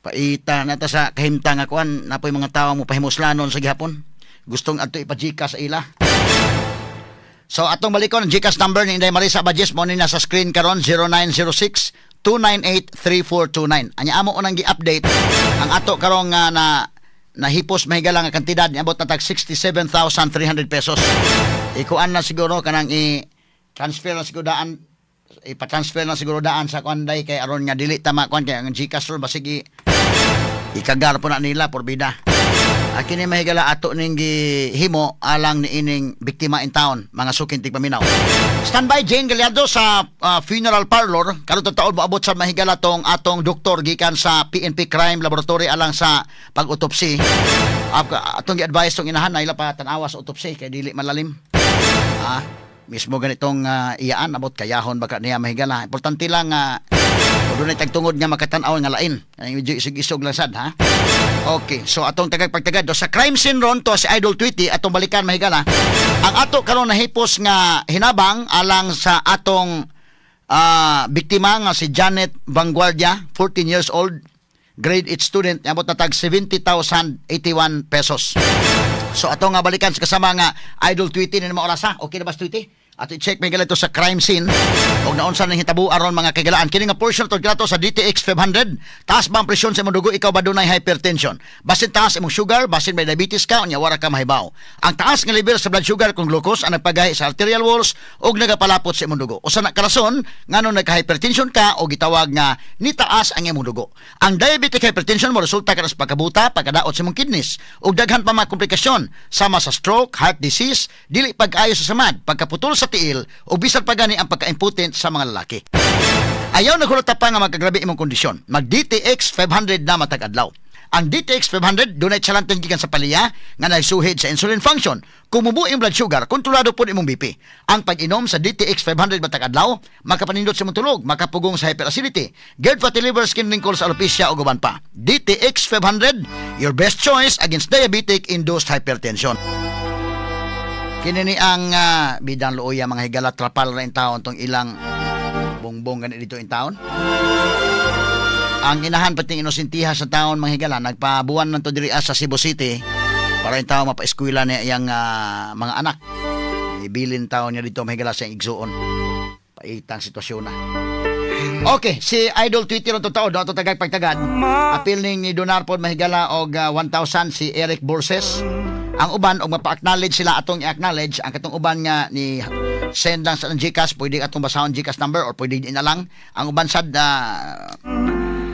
paita na ta sa kahimtang nga kuan napoy mga tawo mo pahimuslanon sa gihapon. Gustong adto ipa-GCash sa ila. So atong balikon ang GCash number ni Inday Marisa Abadjes mo ni nasa screen karon 0906 298 3429. Anya amo unang gi-update ang ato karong na nahipos mahigala nga kantidad niabot na tag 67,300 pesos. Ikuan na siguro kanang i-transfer na siguro daan, ipa-transfer na siguro daan sa kuan day kay aron nga dili tama kuan kay ang GCash ron basig ikagar po na nila porbida. Kini mahigala ato ning gihimo alang ni ining biktima in town, mga suking tigpaminaw. Standby Jane Gallardo sa funeral parlor. Karon taon moabot sa mahigala tong atong doktor gikan sa PNP Crime Laboratory alang sa pag-autopsy. Atong gi-advise tong inahan na ila pa tan-awa sa autopsy kay dili malalim. Mismo ganitong iyaan abot kayahon baka niya mahigala. Importante lang dunay tagtungod nga makatan-aw nga lain. Medyo isog-isog lang sad ha. Okay, so atong tagagpagtagad do sa crime scene ron to si Idol Tweety atong balikan mahigala. Ang ato karon nahipos nga hinabang alang sa atong biktima nga si Janet Vanguardia, 14 years old, grade 8 student, niabot na tag 70,081 pesos. So ato nga balikan sa kasama nga Idol Tweety ni mga oras ha. Okay na ba Tweety? Ato i-check may ito sa crime scene og naunsa nang hitabo aron mga kaigalaan. Kini nga portion to grato sa DTX 500. Taas ba ang presyon sa imong dugo? Ikaw ba dunay hypertension? Basin taas imong sugar, basin may diabetes ka, unya wara ka mahibaw. Ang taas nga level sa blood sugar kung glucose ang nagpagahi sa arterial walls og nagapalapot sa imong dugo. Usa na ka rason nganong nagka-hypertension ka o gitawag nga nitaas ang imong dugo. Ang diabetic hypertension mo resulta ka sa pagkabuta, pagkadaot sa imong kidneys ug daghan pa mga komplikasyon sama sa stroke, heart disease, dili pag-ayo sa samad, pagkaputol sa tiil o bisan pa gani ang pagka-impotent sa mga lalaki. Ayaw naghulot pa nga magkagrabe imong kondisyon. Mag DTX 500 na matag adlaw. Ang DTX 500 dunay tsalanten gikan sa paliya nga naisuhid sa insulin function. Kung mubo imong blood sugar, kontrolado pod imong BP. Ang pag-inom sa DTX 500 matag adlaw, makapanindot sa imong tulog, makapugong sa hyperacidity, GERD, fatty liver, skin wrinkles, alopecia ug uban pa. DTX 500, your best choice against diabetic induced hypertension. Kini ni ang bidang luoya mga higala, trapal ra in taon tong ilang bongbong gani dito in taon. Ang inahan pati inosintiha sa taon mga higala, nagpabuan lang to diri sa Cebu City para in taon mapaeskwela niya iyang mga anak. Ibilin taon niya dito mga higala sa igsuon. Paitang sitwasyon na. Okay, si Idol Twitter ang totoo, do ato tagag pagtagad. Apil ning ni Donar pod mahigala og 1,000 si Eric Borses. Ang uban og mapa-acknowledge sila atong i-acknowledge ang katong uban nga ni send lang sa GCash, pwede atong basahon GCash number or pwede din na lang. Ang uban sad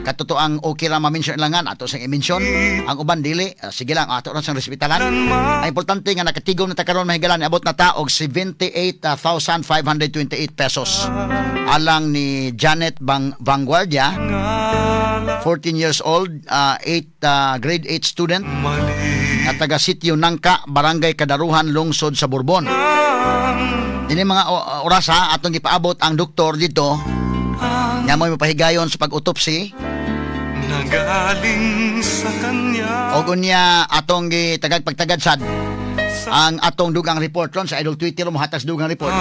katotoang okay ra ma-mention langan ato sang i-mention. Ang uban dili, sige lang ato ra sang respetalan. Ang importante nga nakatigom na ta karon mahigala niabot na ta og 78,528 pesos. Alang ni Janet Vanguardia, 14 years old, grade 8 student, at taga sitio Nangka, Barangay Kadaruhan, Lungsod sa Borbon. Ini mga orasa atong gipaabot ang doktor dito nga mo'y mapahigayon sa pag-autopsy. Og unya atong gitagag pagtagad sad ang atong dugang report ron sa Idol Twitter mo hatas dugang report.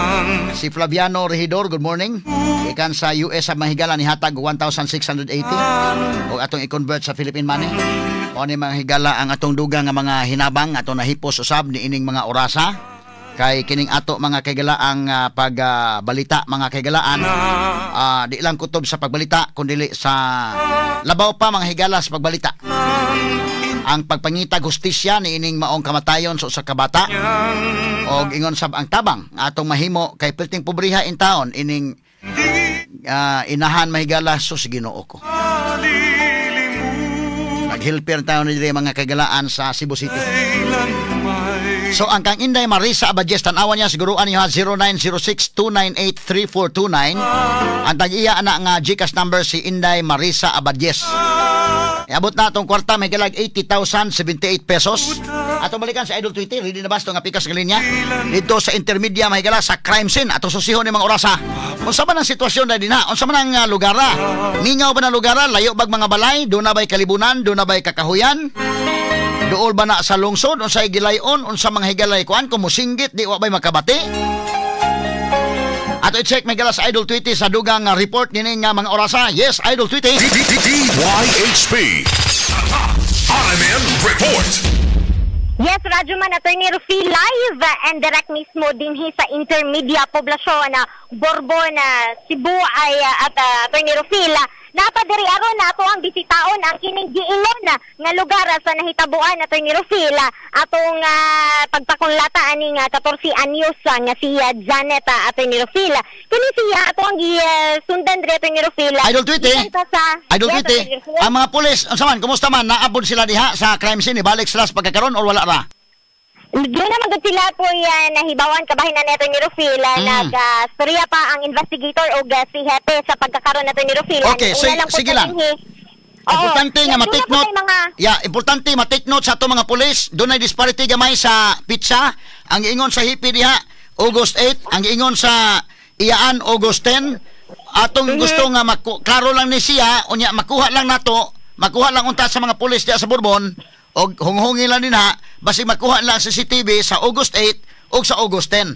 Si Flaviano Regidor, good morning. Ikan sa US sa mahigala ni hatag 1,680 og atong i-convert sa Philippine money. O ni mga higala ang atong dugang nga mga hinabang atong nahipos usab ni ining mga orasa kay kining ato mga kaigalaang pagbalita mga kaigalaan di lang kutob sa pagbalita kundi sa labaw pa mga higala sa pagbalita. Ang pagpangitag hustisya ni ining maong kamatayon sa usa ka bata og ingon sab ang tabang atong mahimo kay perting pobriha in taon ining inahan mahigala sus Ginoo ko. Naghelper taon ni diri mga kaigalaan sa Cebu City. So ang kang Inday Marisa Abadjes, tan-awan niya, siguruan niyo ha, 0906-298-3429. Ang tag-iya ana nga GCash number si Inday Marisa Abadjes. Iabot na atong kwarta, may galag 80,078 pesos. Atong balikan sa Idol Twitter, ready na ba nga pikas nga linya? Dito sa Intermedia, mahigala sa crime scene, atong susihon ni mga orasa. Unsa man ang sitwasyon na dinha? Unsa man ang lugar? Mingaw ba na lugar? Layo bag mga balay? Doon na ba'y kalibunan? Doon na ba'y kakahuyan? Duol ba na sa lungsod? Unsay gilayon? Unsa mga higalay kuan? Kung musinggit, di wa ba'y makabati? Ato i-check may gala sa Idol Twitter sa dugang report nini nga mga orasa. Yes, Idol Twitter.
DYHP. RMN Report.
Yes, Radyoman, Attorney Rufi, live and direct mismo dinhi sa Intermedia Poblasyon na Borbon, Cebu ay at Attorney Rufi, napadiri aron na ato ang bisitaon ang kining giingon na nga lugar sa nahitabuan, Attorney Rufi, atong pagpakunlata ani nga 14 anyos nga si Janet, Attorney Rufi. Kini siya ato ang gisundan diri, Attorney Rufi.
Idol Twitter.
Gikan ta sa
Idol
Yes,
Twitter.
Attorney Rufi.
Ang mga pulis, unsa man, kumusta man naabot sila diha sa crime scene, ibalik sila sa pagkakaron or wala ra?
Doon naman gud sila po yan nahibawan kabahin na ni Attorney Rufil. Nag-storya pa ang investigator o si Hepe sa pagkakaroon na Attorney Rufil.
Okay,
Una lang po
sige lang.
dinhi. Oo.
Importante nga
Doon na po
ma-take note.
tayo mga
Yeah, importante ma-take note sa ato mga pulis. Dunay disparity gamay sa petsa. Ang ingon sa Hipi diha August 8, ang ingon sa Iyaan August 10. Atong gusto nga klaro lang ni siya unya makuha lang nato, makuha lang unta sa mga pulis diha sa Borbon og hunghungi lang dinha basig makuha lang sa CCTV sa August 8 ug sa August 10.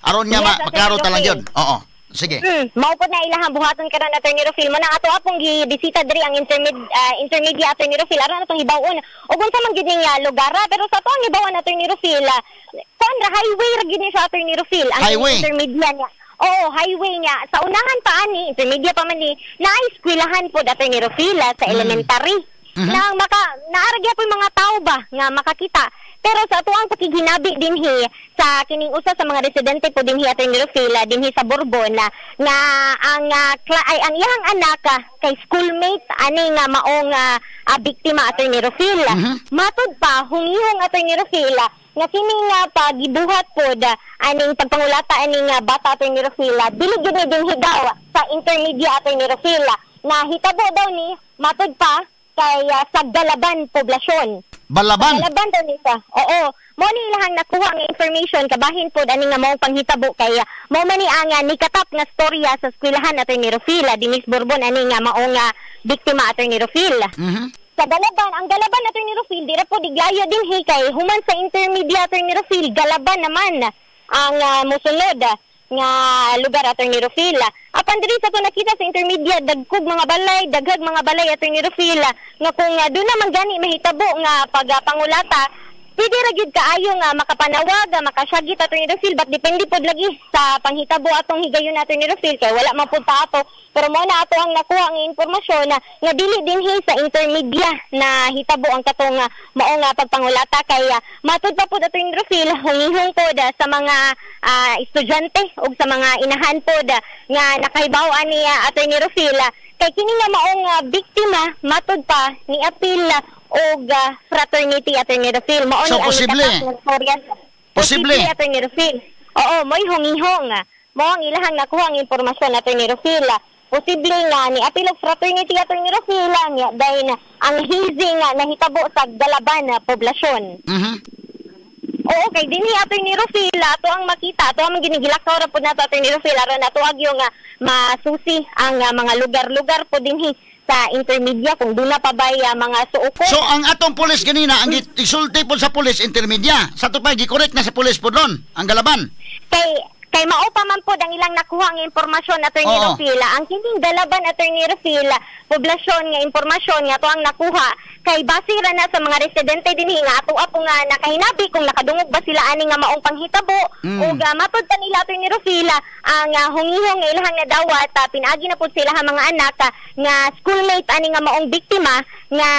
Aron nga
Yes, Atty.
maklaro ta lang
Rufil.
yun. Oo. Sige.
Mao po na ilahang buhaton karon, Attorney Rufil. Mo na ato apong gibisita diri ang intermedia, Attorney Rufil, aron atong hibaw-on ug unsa man gyud ning lugar ah. Pero sa ato ang hibaw-an, Attorney Rufil, kuan ra, highway ra gyud ni siya, Attorney Rufil. Ang
Highway.
intermedia niya. Oo, highway niya. Sa unahan pa ani, intermedia pa man ni, naay eskwelahan pod, Attorney Rufil, sa elementary. Na maka naara gyapon mga tao ba nga makakita. Pero sa ato ang pakighinabi dinhi sa kining usa sa mga residente po dinhi, Attorney Rufil, dinhi sa Borbon na nga ang ay ang iyang anak kay schoolmate ani nga maong biktima, Attorney Rufil. Matud pa hungihong, Attorney Rufil, nga kini nga pagibuhat pod aning pagpangulata aning bata, Attorney Rufil, dili gyud ni dinhi daw sa Intermedia, Attorney Rufil, na hitabo daw ni matud pa kay sa Galaban poblasyon.
Balaban.
Galaban daw ni siya. Oo. Mo ni ilahang nakuha nga information kabahin pod ani nga maong panghitabo kay mao man ni ang nikatap nga storya sa eskwelahan, Attorney Rufil, Dinis Borbon ani nga maong biktima, Attorney Rufil. Sa Galaban, ang Galaban, Attorney Rufil, di ra po diglayo dinhi kay human sa Intermedia, Attorney Rufil, Galaban naman ang mosunod nga lugar, Attorney Rufil. Apan diri sa to nakita sa Intermedia, dagkog mga balay, daghag mga balay, Attorney Rufil, nga kung doon naman gani mahitabo nga pag pangulata, pwede ra gyud kaayo nga makapanawag, makasyagit, Attorney Rufil, but depende pod lagi sa panghitabo atong higayon, Attorney Rufil, kay wala man pud ta ato. Pero mo na ato ang nakuha ang impormasyon na nga dili dinhi sa Intermedia na hitabo ang katong mao nga pagpangulata kay matud pa pod, Attorney Rufil, hungihong pod sa mga estudyante ug sa mga inahan pod nga nakahibaw ani, Attorney Rufil, kay kini nga maong biktima matud pa ni apil og fraternity, Attorney Rufil. Mao
So,
ni ang
posible.
nikatap nga storya.
Posible.
Attorney Rufil. Oo, mo'y hungihong. Mo ang ilahang nakuha ang impormasyon, Attorney Rufil. Posible nga ni apil og fraternity, Attorney Rufil, niya dahil ang hazing nga nahitabo sa Galaban na poblasyon. Oo, kay dinhi, Attorney Rufil, ato ang makita, ato ang ginigilakaw ra pud nato, Attorney Rufil, aron ato agyo nga masusi ang mga lugar-lugar po dinhi sa Intermedia kung duna pa bay mga suoko.
So ang atong pulis kanina ang gisulti po sa pulis Intermedia. Sa ato pa gi-correct na sa pulis po doon ang Galaban.
Kay mao pa man pod ang ilang nakuha nga impormasyon, Attorney Rufil. Ang kining Galaban, Attorney Rufil, poblasyon nga impormasyon nga ato ang nakuha kay base ra na sa mga residente dinhi nga ato apo nga nakahinabi kung nakadungog ba sila ani nga maong panghitabo ug matud pa nila, Attorney Rufil, ang hungihong nga ilahang nadawat, pinaagi na pud sila ang mga anak nga schoolmate ani nga maong biktima, nga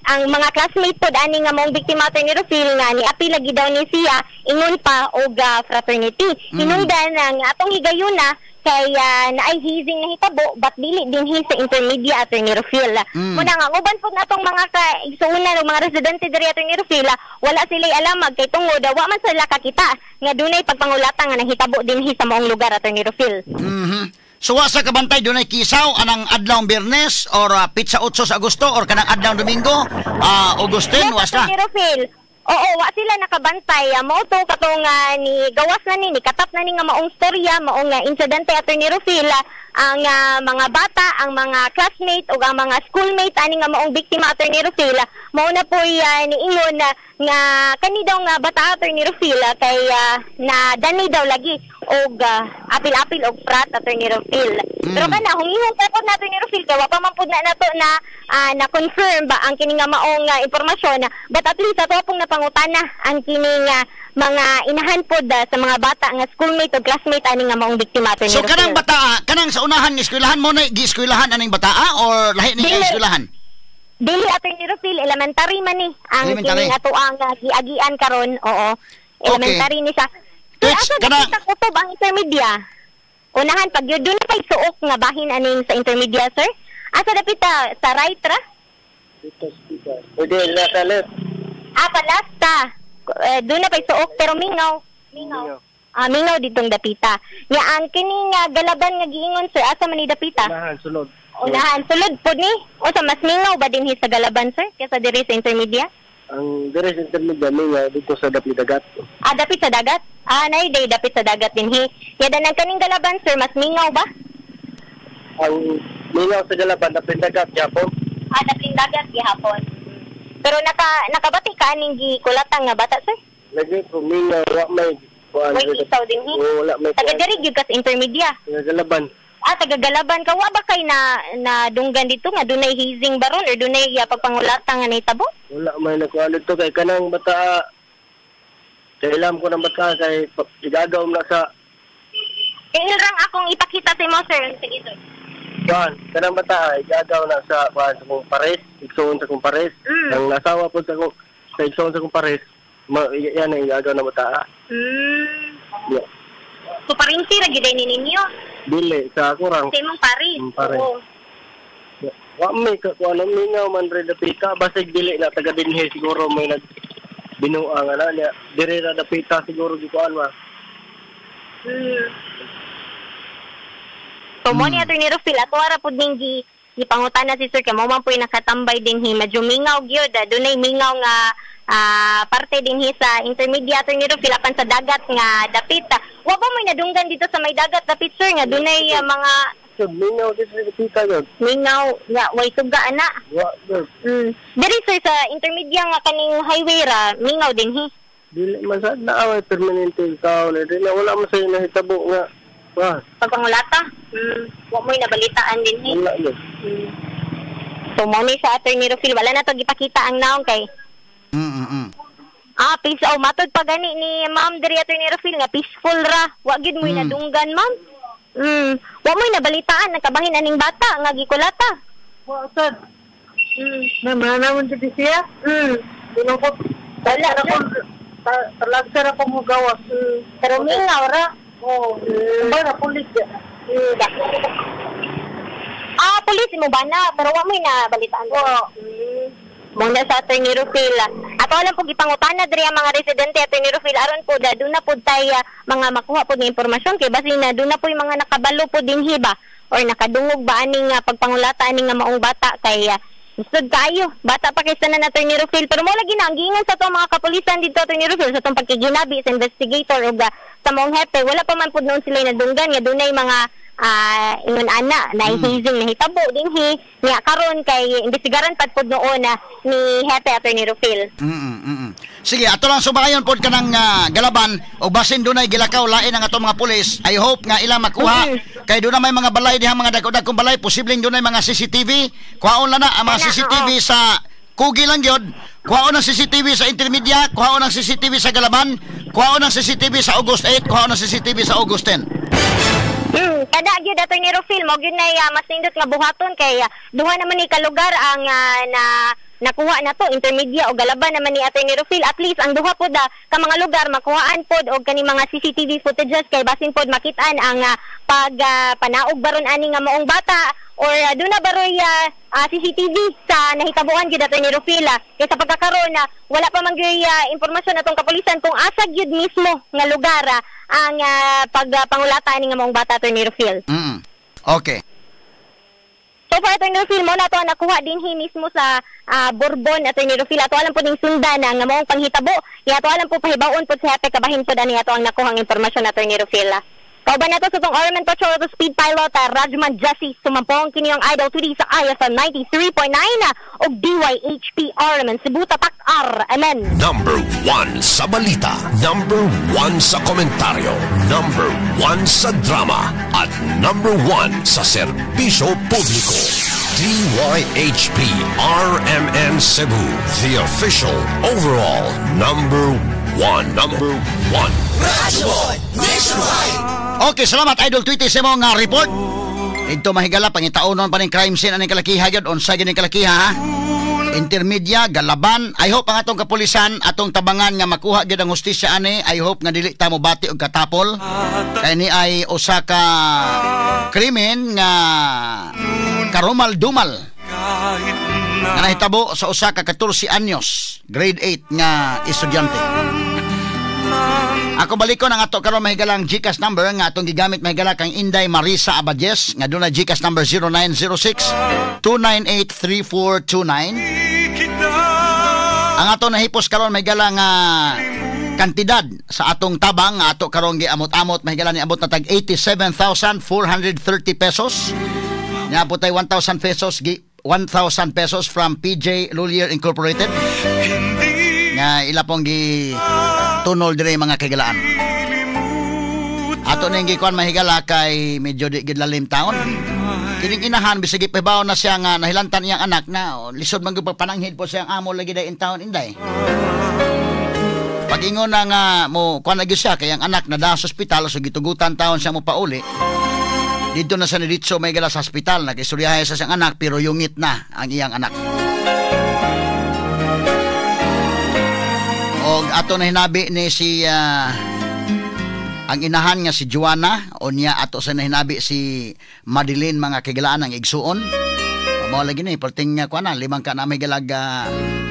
ang mga classmate pod ani nga maong biktima, Attorney Rufil, nga ni apil lagi daw ni siya ingon pa og fraternity. Hinungdan nga atong higayuna Kay naay hazing nahitabo but dili dinhi sa Intermedia, Attorney Rufil. Muna nga uban pud natong mga kaigsuonan ug mga residente diri, Attorney Rufil, wala sila alamag kay tungod wa man sila kakita nga dunay pagpangulata nga nahitabo dinhi sa maong lugar, Attorney Rufil.
So wa sa kabantay dunay kisaw anang adlaw Biyernes or petsa 8 sa Agosto or kanang adlaw Domingo, Augustine,
Yes,
wa sa?
Attorney Rufil. Oo, wa sila nakabantay. Mao to katong ni gawas na ni katap na ni nga maong storya, maong insidente, Attorney Rufil, ang mga bata, ang mga classmate ug ang mga schoolmate ani nga maong biktima, Attorney Rufil, mao na po'y niingon nga kani daw nga bata, Attorney Rufil, kay na dani daw lagi og apil-apil og frat, Attorney Rufil. Pero kana hungihong pa pod na, Attorney Rufil, kay wa pa man pud na nato na na confirm ba ang kini nga maong impormasyon, but at least ato pong napangutana ang kini nga mga inahan pod sa mga bata nga schoolmate o classmate ani nga maong biktima, Attorney
So kanang
Rufil.
Bataa, kanang sa unahan ni eskwelahan mo na gi-eskwelahan aning bataa or lahi ni
Dili.
eskwelahan?
Dili, Attorney Rufil, elementary man ni ang
Elementary.
kini ato ang giagian karon, oo. Elementary ni siya. Pero
Twitch,
ato dapita kutob ang Intermedia? Unahan pag yun doon pay suok nga bahin aning sa Intermedia, sir. Asa dapita sa right ra?
Pwede nasa left.
Ah, palasta. Eh, doon na pay suok pero mingaw. Mingaw. Ah, mingaw ditong dapita. Nya ang kini nga Galaban nga giingon, sir, asa man ni dapita?
Unahan, sulod.
Unahan sulod pod ni. O sa mas mingaw ba dinhi sa Galaban, sir, kaysa diri sa Intermedia?
Ang diri sa Intermedia, mingaw dito sa dapit dagat.
Ah, dapit sa dagat? Ah, nay day dapit sa dagat dinhi. Ya dan ang kaning Galaban, sir, mas mingaw ba?
Ang mingaw sa Galaban, dapit dagat gyapon.
Ah, dapit dagat gihapon. Pero nakabati ka aning gikulatang nga bata, sir?
Lagi ko mingaw wa may kuan.
Way isaw dinhi.
Oo, wala may
Taga diri gyud ka sa Intermedia?
Sa Galaban.
Ah, taga Galaban ka. Wa ba kay na nadunggan dito nga dunay hazing baron or dunay pagpangulata nga nahitabo?
Wala may nakuan dito kay kanang bata. Kay ilam ko ng bata kay igagaw na sa
Kay ilrang akong ipakita sa imo, sir. Sige, sir.
kuan, kanang bata igagaw na sa kuan sa kong pares, igsuon sa kong pares. Ang asawa po sa kong sa igsuon sa kong pares, yan ang igagaw na bata. Yeah.
So parinsi ra gyud ni ninyo.
Dili sa ako rang.
Sa imong paris.
Paris.
Oo.
Wa may ka kuan mingaw man rin dapita basig dili na taga dinhi siguro may nag binuang ana niya diri ra dapita siguro gikuan ba.
So mo ni Attorney Rufil ato ara pud ning gipangutana si sir kay mo man puy nakatambay dinhi medyo mingaw gyud, dunay mingaw nga parte dinhi sa Intermedia, Attorney Rufil, apan sa dagat nga dapit. Wa ba mo'y nadunggan dito sa may dagat dapit, sir, nga dunay mga
So mingaw dito sa dapita yun.
Mingaw nga way suga ana?
Wa yun.
Diri, sir, sa Intermedia nga kaning highway ra mingaw dinhi?
Dili man sa naaway permanente tao na dili wala man sa nahitabo nga. Wa.
Pagpangulata. Wa mo'y nabalitaan dinhi?
Wala yun.
So mo ni sa Attorney Rufil, wala na to gipakita ang naong kay Ah, peace. Oh, matod pa gani ni Ma'am diri, Attorney Rufil, nga peaceful ra. Wa gyud mo'y nadunggan, ma'am. Wa mo'y nabalitaan nakabahin aning bata nga gikulata?
Wa sad. Na manamon jud siya. Tinukot.
Wala
Ako talagsa ra ko mo gawas.
Pero mingaw ra.
Oh, ba na pulis ya.
Ah, pulis mo ba na? Pero wa mo'y nabalitaan.
Wa.
Muna sa Attorney Rufil. Ato alam po gipangutana diri ang mga residente, Attorney Rufil, aron po da doon na po tay mga makuha po ng impormasyon kay basin na doon na po yung mga nakabalo po dinhi ba or nakadungog ba aning pagpangulata aning nga maong bata kay sud kayo bata pa kaysa na, Attorney Rufil, pero mo lagi na ang giingon sa atong mga kapulisan dito, Attorney Rufil, sa atong pagkiginabi sa investigator ug sa maong hepe, wala pa man pud noon sila nadunggan nga dunay mga ingon ana na hazing nahitabo dinhi niya karon kay imbestigaran pad pud noon na ni hepe, Attorney Rufil.
Sige, ato lang subayon pod kanang Galaban o basin dunay gilakaw lain ang atong mga pulis. I hope nga ilang makuha kay doon may mga balay diha, mga dagko-dagkong balay, posibleng dunay mga CCTV. Kuhaon lang na ang mga
Ana,
CCTV
oo.
sa Kugi lang gyud. Kuhaon ang CCTV sa Intermedia, kuhaon ang CCTV sa Galaban, kuhaon ang CCTV sa August 8, kuhaon ang CCTV sa August 10.
Kada gyud, Attorney Rufil, mo gyud nay mas nindot nga buhaton kay duha naman ni kalugar ang na nakuha na to, Intermedia o Galaban naman ni, Attorney Rufil. At least ang duha pod ka mga lugar makuhaan pod og kani mga CCTV footages kay basin pod makitaan ang pag panaog baron ani nga maong bata or duna baroy CCTV sa nahitabuan gyud, Attorney Rufil. Kay sa pagkakaroon wala pa man gyud impormasyon atong kapulisan kung asa gyud mismo nga lugar ang pagpangulata ani nga maong bata, Attorney Rufil.
Okay.
So far, Attorney Rufil, mo na to ang nakuha dinhi mismo sa Borbon, Attorney Rufil. Ato alam po ning sundan nga maong panghitabo. Ya ato alam po pahibaw-on po sa Hepe kabahin po ani ato ang nakuhang impormasyon, Attorney Rufil. Kauban nato sa tong RMN Patrol to Speed Pilot, Rajman Jesse Sumampong, kini ang Idol 2D sa IFM 93.9 ug DYHP RMN Cebu Tatak RMN.
Number 1 sa balita, number 1 sa komentaryo, number 1 sa drama, at number 1 sa serbisyo publiko. DYHP RMN Cebu, the official overall number 1. Number 1.
Okay, salamat, Idol Tweety, sa imong report. Dito, mahigala, pangitaonon pa ning crime scene aning kalakiha gyud, unsa gyud ning kalakiha, ha? Intermedia, galaban. I hope ang atong kapulisan, atong tabangan nga makuha gyud ang hustisya ani. I hope nga dili ta mobati og katapol. Kay ni ay usa ka krimen nga karumal-dumal nga nahitabo sa usa ka 14 anyos, grade 8 nga estudyante. Ako balikon ang ato karon, mahigalang GCash number nga atong gigamit, mahigala, kang Inday Marisa Abadjes nga doon na GCash number 0906 298 3429. Ang ato nahipos karon, mahigala, nga kantidad sa atong tabang nga ato karon giamot-amot, mahigala, niabot na tag 87,430 pesos. Niabot tay 1,000 pesos gi 1,000 pesos from PJ Lullier Incorporated nga ila pong gi tunol dire, mga kagilaan. Ato ning gikuan, mahigala, kay medyo di gid lalim taon. Kining inahan bisag ipahibaw na siya nga nahilantan iyang anak na oh, lisod man gyud pagpananghid po siyang amo lagi day in taon, Inday. Pag-ingon na nga mo kuan na gyud siya kay ang anak na sa ospital, so gitugutan taon siya mo pauli. Dito na sa niditso, may gala, sa ospital, nag-istoryahe sa siyang anak pero yungit na ang iyang anak. Og ato na hinabi ni si ang inahan nga si Joanna, o niya ato sa nahinabi si Madeline, mga kagilaan, ang igsuon. Mao lagi ni perting kuan na limang ka na may galag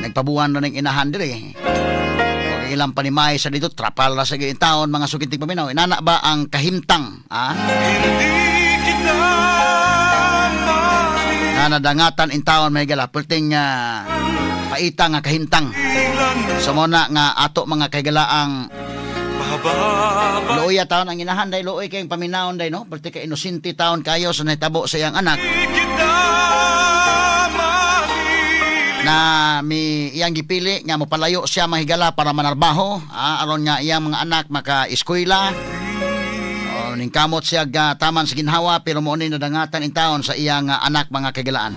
nagpabuhan na ng inahan dire. Og ilang panimay sa dito trapal ra sa gayong taon, mga sukiting paminaw. Inana ba ang kahimtang, ah? Nga nadangatan in taon, may gala, perting paita nga kahimtang. So mo na nga ato, mga kaigalaang, luoy taon ang inahan day, luoy kayong paminawon day, no, perti ka inosente taon kayo sa nahitabo sa iyang anak na mi iyang gipili nga mopalayo siya, mahigala, para manarbaho, aron nga iyang mga anak maka-eskwela. Oh, ning kamot siya ga taman sa ginhawa pero mo ni nadangatan in taon sa iyang anak, mga kagilaan.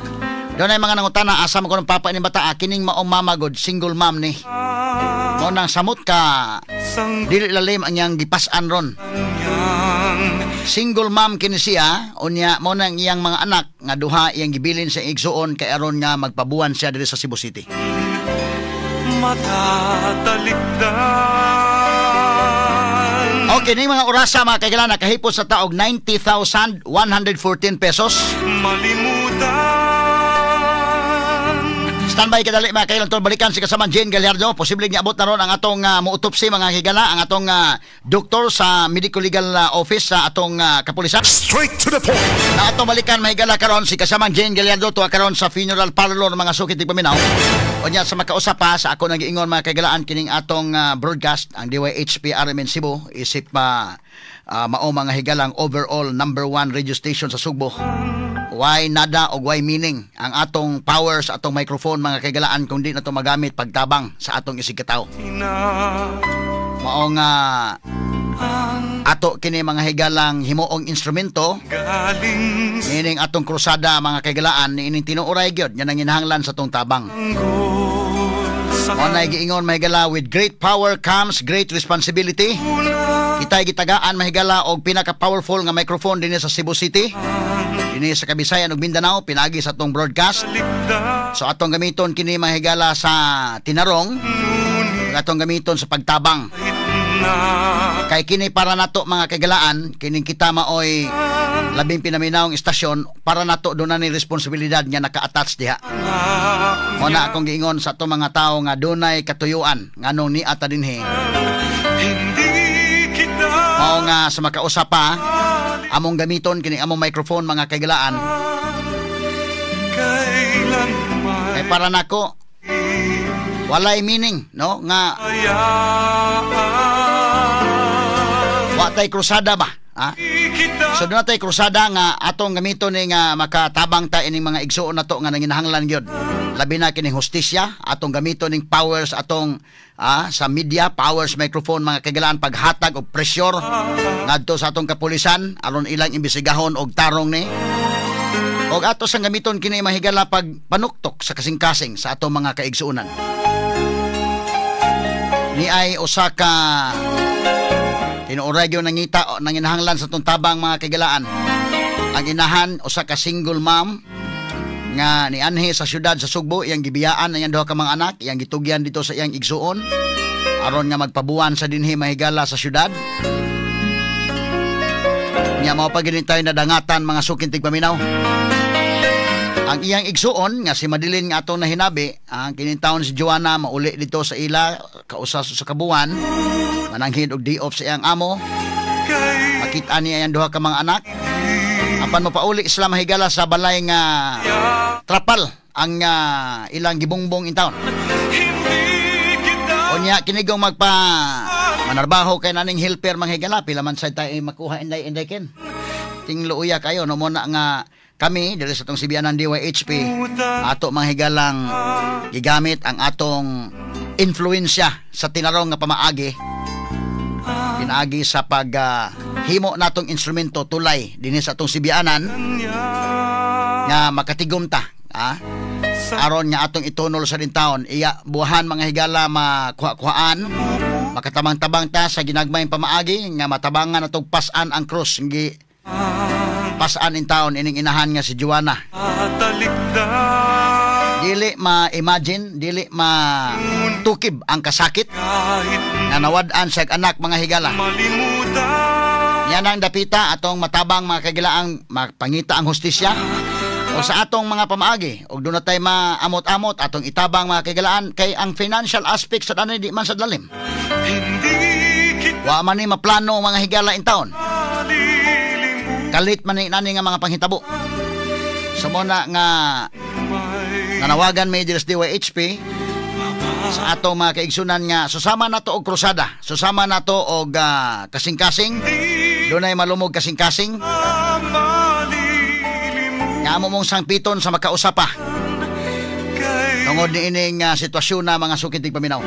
Doon ay mga nangutana asa man kuno papa ni bata, kining maong mama god single mom ni. Mo nang samot ka dili lalim ang iyang gipas-an ron. Single mom kini siya, unya mo nang iyang mga anak nga duha iyang gibilin sa igsuon kay aron nga magpabuan siya diri sa Cebu City.
Matatalikdan.
Okay, ning mga orasa, mga kailan, nakahipos sa taog 90,114 pesos.
Malimutan.
Standby kadali, mga kailan, tol balikan si kasamang Jane Gallardo. Posible niya abot na ron ang atong muutopsy, mga higala, ang atong doktor sa medical legal office sa atong kapulisan.
Straight to the point.
Na atong balikan, mahigala, karon si kasamang Jane Gallardo tuwa karon sa funeral parlor, mga sukit paminaw. Unya sa makausap pa sa ako nang giingon, mga kaigalaan, kining atong broadcast ang DYHP RMN Cebu isip pa mao, mga higalang, overall number one radio station sa Sugbo. Why nada o why meaning ang atong power sa atong microphone, mga kaigalaan, kung di na to magamit pagtabang sa atong isig katawo? Mao nga ato kini, mga higalang, himuong instrumento
Galing
nining atong krusada, mga kaigalaan, niining tinuoray gyud nga nanginahanglan sa atong tabang.
Sa
Mao na giingon, mahigala, with great power comes great responsibility. Kita gitagaan, mahigala, og pinaka-powerful nga microphone dinhi sa Cebu City. Dinhi sa Kabisayan ug Mindanao pinagi sa atong broadcast. So atong gamiton kini, mahigala, sa tinarong ug atong gamiton sa pagtabang.
Anak.
Kay kini para nato, mga kaigalaan, kining kita maoy labing pinaminawong istasyon, para nato doon na ni responsibilidad nga naka-attach diha.
Anak.
Mo na akong giingon sa ato mga tao nga dunay katuyuan nganong ni ata dinhi.
Hindi kita
Mao nga sa makausa pa among gamiton kini among microphone, mga kaigalaan,
kailanman
kay para nako walay meaning, no, nga
hayaan
wa tay krusada ba, ha?
Kita
So doon natay krusada nga atong gamiton ni nga makatabang ta ining mga igsuon nato nga nanginahanglan gyud. Labi na kining hustisya, atong gamiton ning powers atong sa media, powers microphone, mga kaigalaan, paghatag og pressure ngadto sa atong kapulisan aron ilang imbestigahon og tarong ni. Og ato sang gamiton kini, mahigala, pag panuktok sa kasing-kasing sa atong mga kaigsuonan. Ni ay usa ka tinuoray gyud nangita o nanginahanglan sa atong tabang, mga kaigalaan. Ang inahan, usa ka single mom nga nianhi sa syudad sa Sugbo, iyang gibiyaan ang iyang duha ka mga anak, iyang gitugyan dito sa iyang igsuon aron nga magpabuan sa dinhi, mahigala, sa syudad. Nya mao pa gini tayo nadangatan, mga suking tigpaminaw. Ang iyang igsuon nga si Madeline nga atong nahinabi, ang kining taon si Joanna mauli dito sa ila kausa sa kabuan, mananghid og day off sa iyang amo.
Kay
Makita niya iyang duha ka mga anak. Apan mopauli sila, mahigala, sa balay nga trapal ang ilang gibungbong in town.
Hindi kita
Unya kinigong magpa manarbaho kay naning helper, mga higala, pila man sad tayo makuha, inday inday ken. Ting luuya kayo, no? Mo na nga kami diri sa atong sibianan DYHP, ato, mga higalang, gigamit ang atong influensya sa tinarong nga pamaagi pinaagi sa pag himo natong instrumento tulay dinhi sa atong sibianan nga makatigom ta, aron nga atong itunol sa taon iya buhan, mga higala, makuha-kuhaan, makatabang-tabang ta sa ginagmayng pamaagi nga matabangan natong pasan ang krus gi pasaan in taon ining inahan nga si Joanna.
Talikdan.
Dili ma-imagine, dili ma tukib ang kasakit
Kahit
nga nawad-an sa anak, mga higala.
Malimutan.
Yan ang dapita atong matabang, mga kagilaang, mapangita ang hustisya o sa atong mga pamaagi ug doon na tayo maamot-amot atong itabang, mga kagilaan, kay ang financial aspect sa danay di man sa lalim.
Hindi kita
Wa man ni maplano, mga higala, in taon.
Malilimutan.
Kalit man ni nani nga mga panghitabo. So mo na nga nanawagan may diri sa DYHP sa atong mga kaigsunan nga susama nato og krusada, susama nato og kasing-kasing, dunay malumog kasing-kasing
Malilimutan.
Nga amo mong sangpiton sa makausa pa
Kay
tungod ni ining sitwasyon na, mga suking tigpaminaw.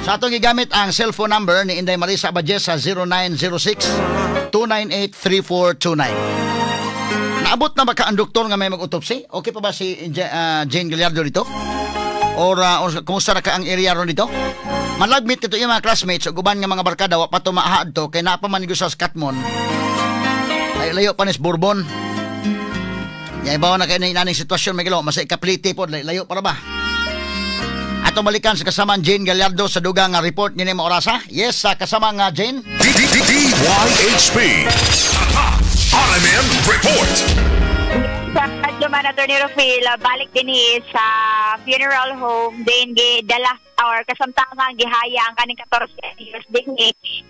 Sa atong gigamit ang cellphone number ni Inday Marisa Abadjes sa 0906 298 3429. Naabot na ba ka ang doktor nga may mag-autopsy? Okay pa ba si Jane Gallardo dito? Or kumusta na ka ang area ron dito? Malagmit kito yung mga classmates ug uban nga mga barkada wa pa to maaha adto kay naa pa man sa Katmon. Layo pa ni sa Bourbon. Ya ibaw na kay ni naning sitwasyon may gilo masa ikapliti pod, layo para ba? Ato balikan sa kasamang Jane Gallardo sa dugang nga report ni mo orasa. Yes, sa kasama nga Jane.
DYHP. RMN Report.
Sa duman, Attorney Rufil, balik din sa funeral home din dala or kasamtangang gihaya ang kaning 14 years din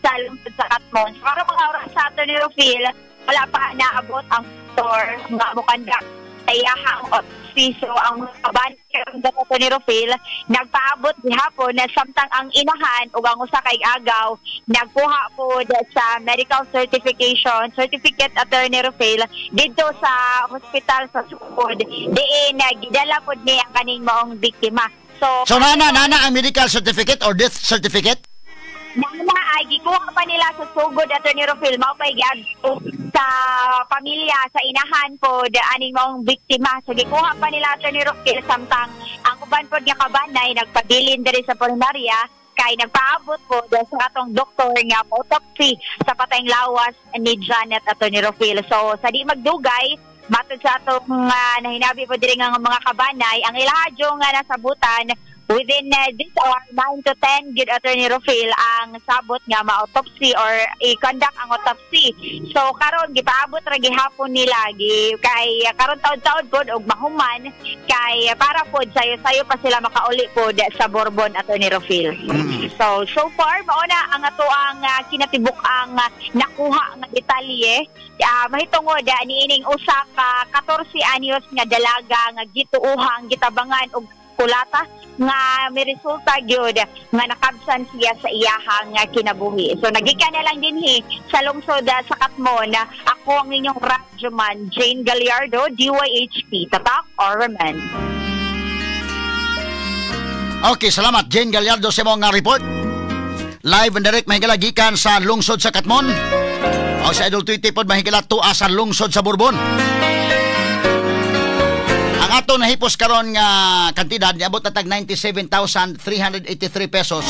sa lungsod sa Katmon. So, karon mga oras sa Attorney Rufil, wala pa naabot ang doktor nga mo-conduct sa iyahang autopsy. So ang kaban Attorney Rufil, nagpaabot gihapon na samtang ang inahan ug ang usa kay agaw nagkuha po sa medical certification certificate, Attorney Rufil, didto sa hospital sa Sugod diin na gidala pod ni ang kaning maong biktima. So,
So nana ang medical certificate or death certificate?
Nana ay gikuha pa nila sa Sugod, Attorney Rufil, mao pay giadto sa pamilya sa inahan pod aning maong biktima. So gikuha pa nila, Attorney Rufil, samtang ang uban pod nga kabanay nagpabilin diri sa punerarya kay nagpaabot po sa atong doktor nga autopsy sa patayng lawas ni Janet, Attorney Rufil. So sa di magdugay, matod sa atong nahinabi po diri nga mga kabanay, ang ilahadyo nga nasabutan Within this hour, 9 to 10, good Attorney Rufil, ang sabot nga ma-autopsy or i-conduct ang autopsy. So karon gipaabot ra gihapon nila kay karon taud-taud pod og mahuman kay para pod sayo-sayo pa sila makauli pod sa Borbon, Attorney Rufil. So so far mao na ang atoang kinatibuk-ang nakuha nga detalye mahitungod niining usa ka 14 anyos nga dalaga nga gituohang gitabangan og kulata nga may resulta gyud nga nakabsan siya sa iyahang kinabuhi. So nagikan na lang dinhi sa lungsod sa Katmon. Ako ang inyong radyoman, Jane Gallardo, DYHP, Tatak Orman.
Okay, salamat Jane Gallardo sa imong report. Live and direct mahigala gikan sa lungsod sa Katmon. O sa Idol Tweety pod mahigala tuwa sa lungsod sa Borbon. Ang ato nahipos karon nga kantidad niabot na tag 97,383 pesos.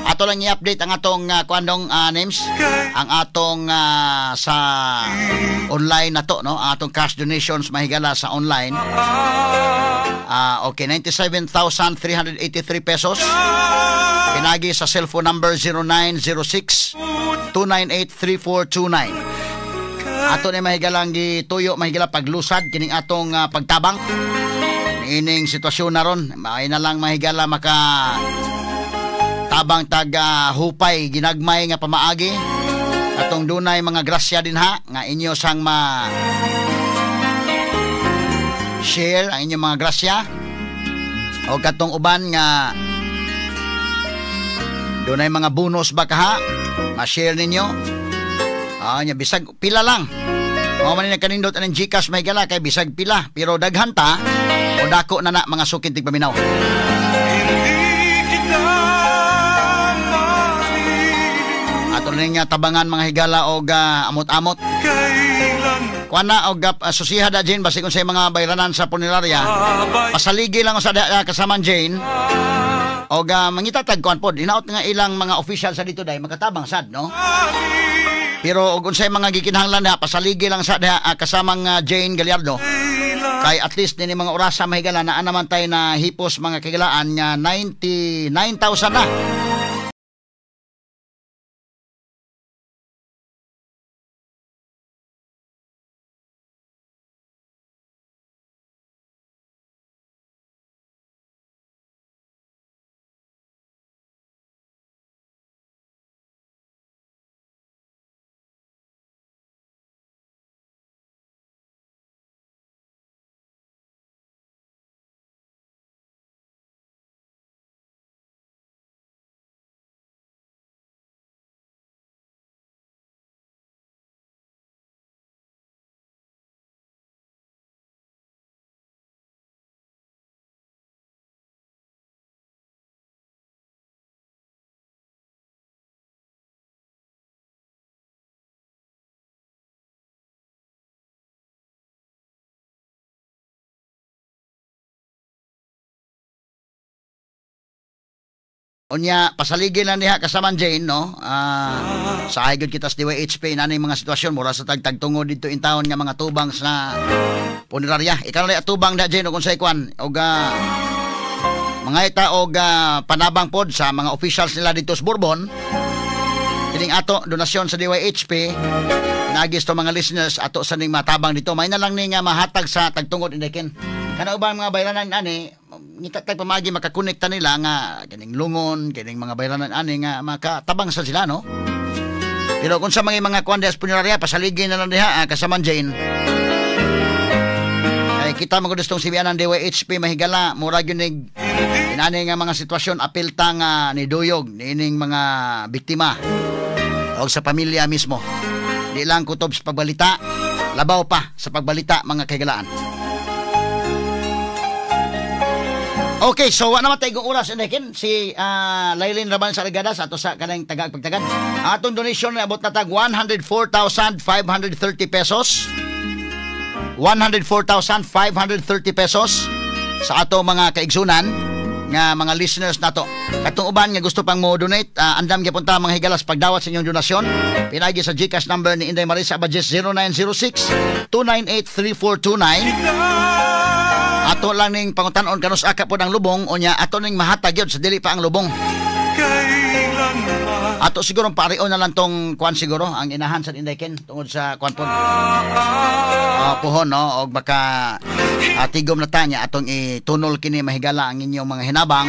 Ato lang i-update ang atong kuandong names, ang atong sa online na to, no? Ang atong cash donations mahigala sa online. Okay, 97,383 pesos. Pinagi sa cellphone number 0906 298 3429. Ato ni mahigalang gituyo, mahigala paglusad kining atong pagtabang niining sitwasyon na ron. May na lang mahigala maka tabang tag hupay ginagmay nga pamaagi. Atong dunay mga grasya din ha nga inyo sang ma share ang inyong mga grasya o katong uban nga dunay mga bonus ba kaha ma-share ninyo. Nya bisag pila lang. Mao man ni nagkanindot aning GCash may gala kay bisag pila pero daghan ta o dako na na mga sukin tigpaminaw. Ato ning tabangan mga higala og amot-amot. Kuan na og susiha da Jane basig unsay mga bayranan sa punerarya. Pasaligi lang usa kasaman Jane. Og mangita tag kuan pod hinaot nga ilang mga official sa dito dai makatabang sad, no? Pero og unsay mga gikinahanglan na pasaligi lang sa kasamang Jane Gallardo. Kay at least nini mga orasa mahigala naa naman tayo na hipos mga kagilaan nga 99,000 na. Unya, pasaligin lang diha kasaman Jane, no? Sa aygod kita sa DYHP, nanay mga sitwasyon, mura sa tagtagtungo dito in town nga mga tubang sa punerarya. Ikaw na tubang da Jane, o kung sa ikwan, og mga ita og panabang pod sa mga officials nila dito sa Borbon. Kining ato, donasyon sa DYHP, nagis to mga listeners, ato sa ning matabang dito. May na lang ni nga mahatag sa tagtungod indekin. Kana uban mga bayranan ani, ngitatag pamagi makakonekta nila nga kining lungon, kining mga bayranan ani nga makatabang sa sila, no? Pero kung sa mga kuan diha sa punerarya, pasaligin na lang diha kasaman Jane. Ay kita man gud tong sibianan DYHP mahigala mura gyud nig inani nga mga sitwasyon apilta nga ni duyog niining mga biktima o sa pamilya mismo. Di lang kutob sa pagbalita, labaw pa sa pagbalita mga kahigalaan. Okay, so wa naman tayo oras inikin si Lailin Raban sa Argadas ato sa kanang tagag-pagtagad. Atong donation na abot na tag 104,530 pesos. 104,530 pesos sa ato mga kaigsunan nga mga listeners nato. Katong uban nga gusto pang mo donate, andam gyapon ta mga higalas pagdawat sa inyong donasyon. Pinagi sa GCash number ni Inday Marisa Abajes 0906 298 3429. Ato lang ning pangutanon kanus-a ka pod ang lubong, unya ato ning mahatag yun sa dili pa ang lubong.
Kailanman.
Ato siguro parion na lang tong kuan siguro ang inahan sa Inday Ken tungod sa kuan pod. Puhon, no, og baka tigom na ta niya atong itunol kini, mahigala, ang inyong mga hinabang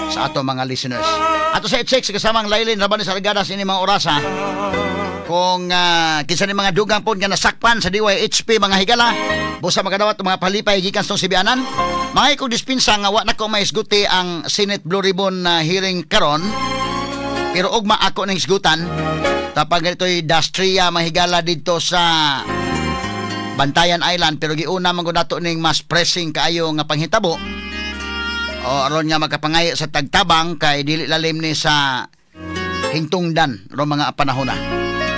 sa ato mga listeners. Ato sa i-check sa kasamang Lailin Rabanes Argadas ini mga orasa kung kinsa ni mga dugang pod nga nasakpan sa DYHP, mga higala, busa makadawat ang mga palipay gikan sa Sibianan. Mga ikong dispinsa nga wa na ko maisguti ang Senate Blue Ribbon na hearing karon, pero ugma ako ning isgutan tapag ganito'y Dastria, mahigala, didto sa Bantayan Island, pero giuna man gud nato ning mas pressing kaayo nga panghitabo o aron nga makapangayo sa tagtabang kay dili lalim ni sa hingtungdan ro mga panahon na.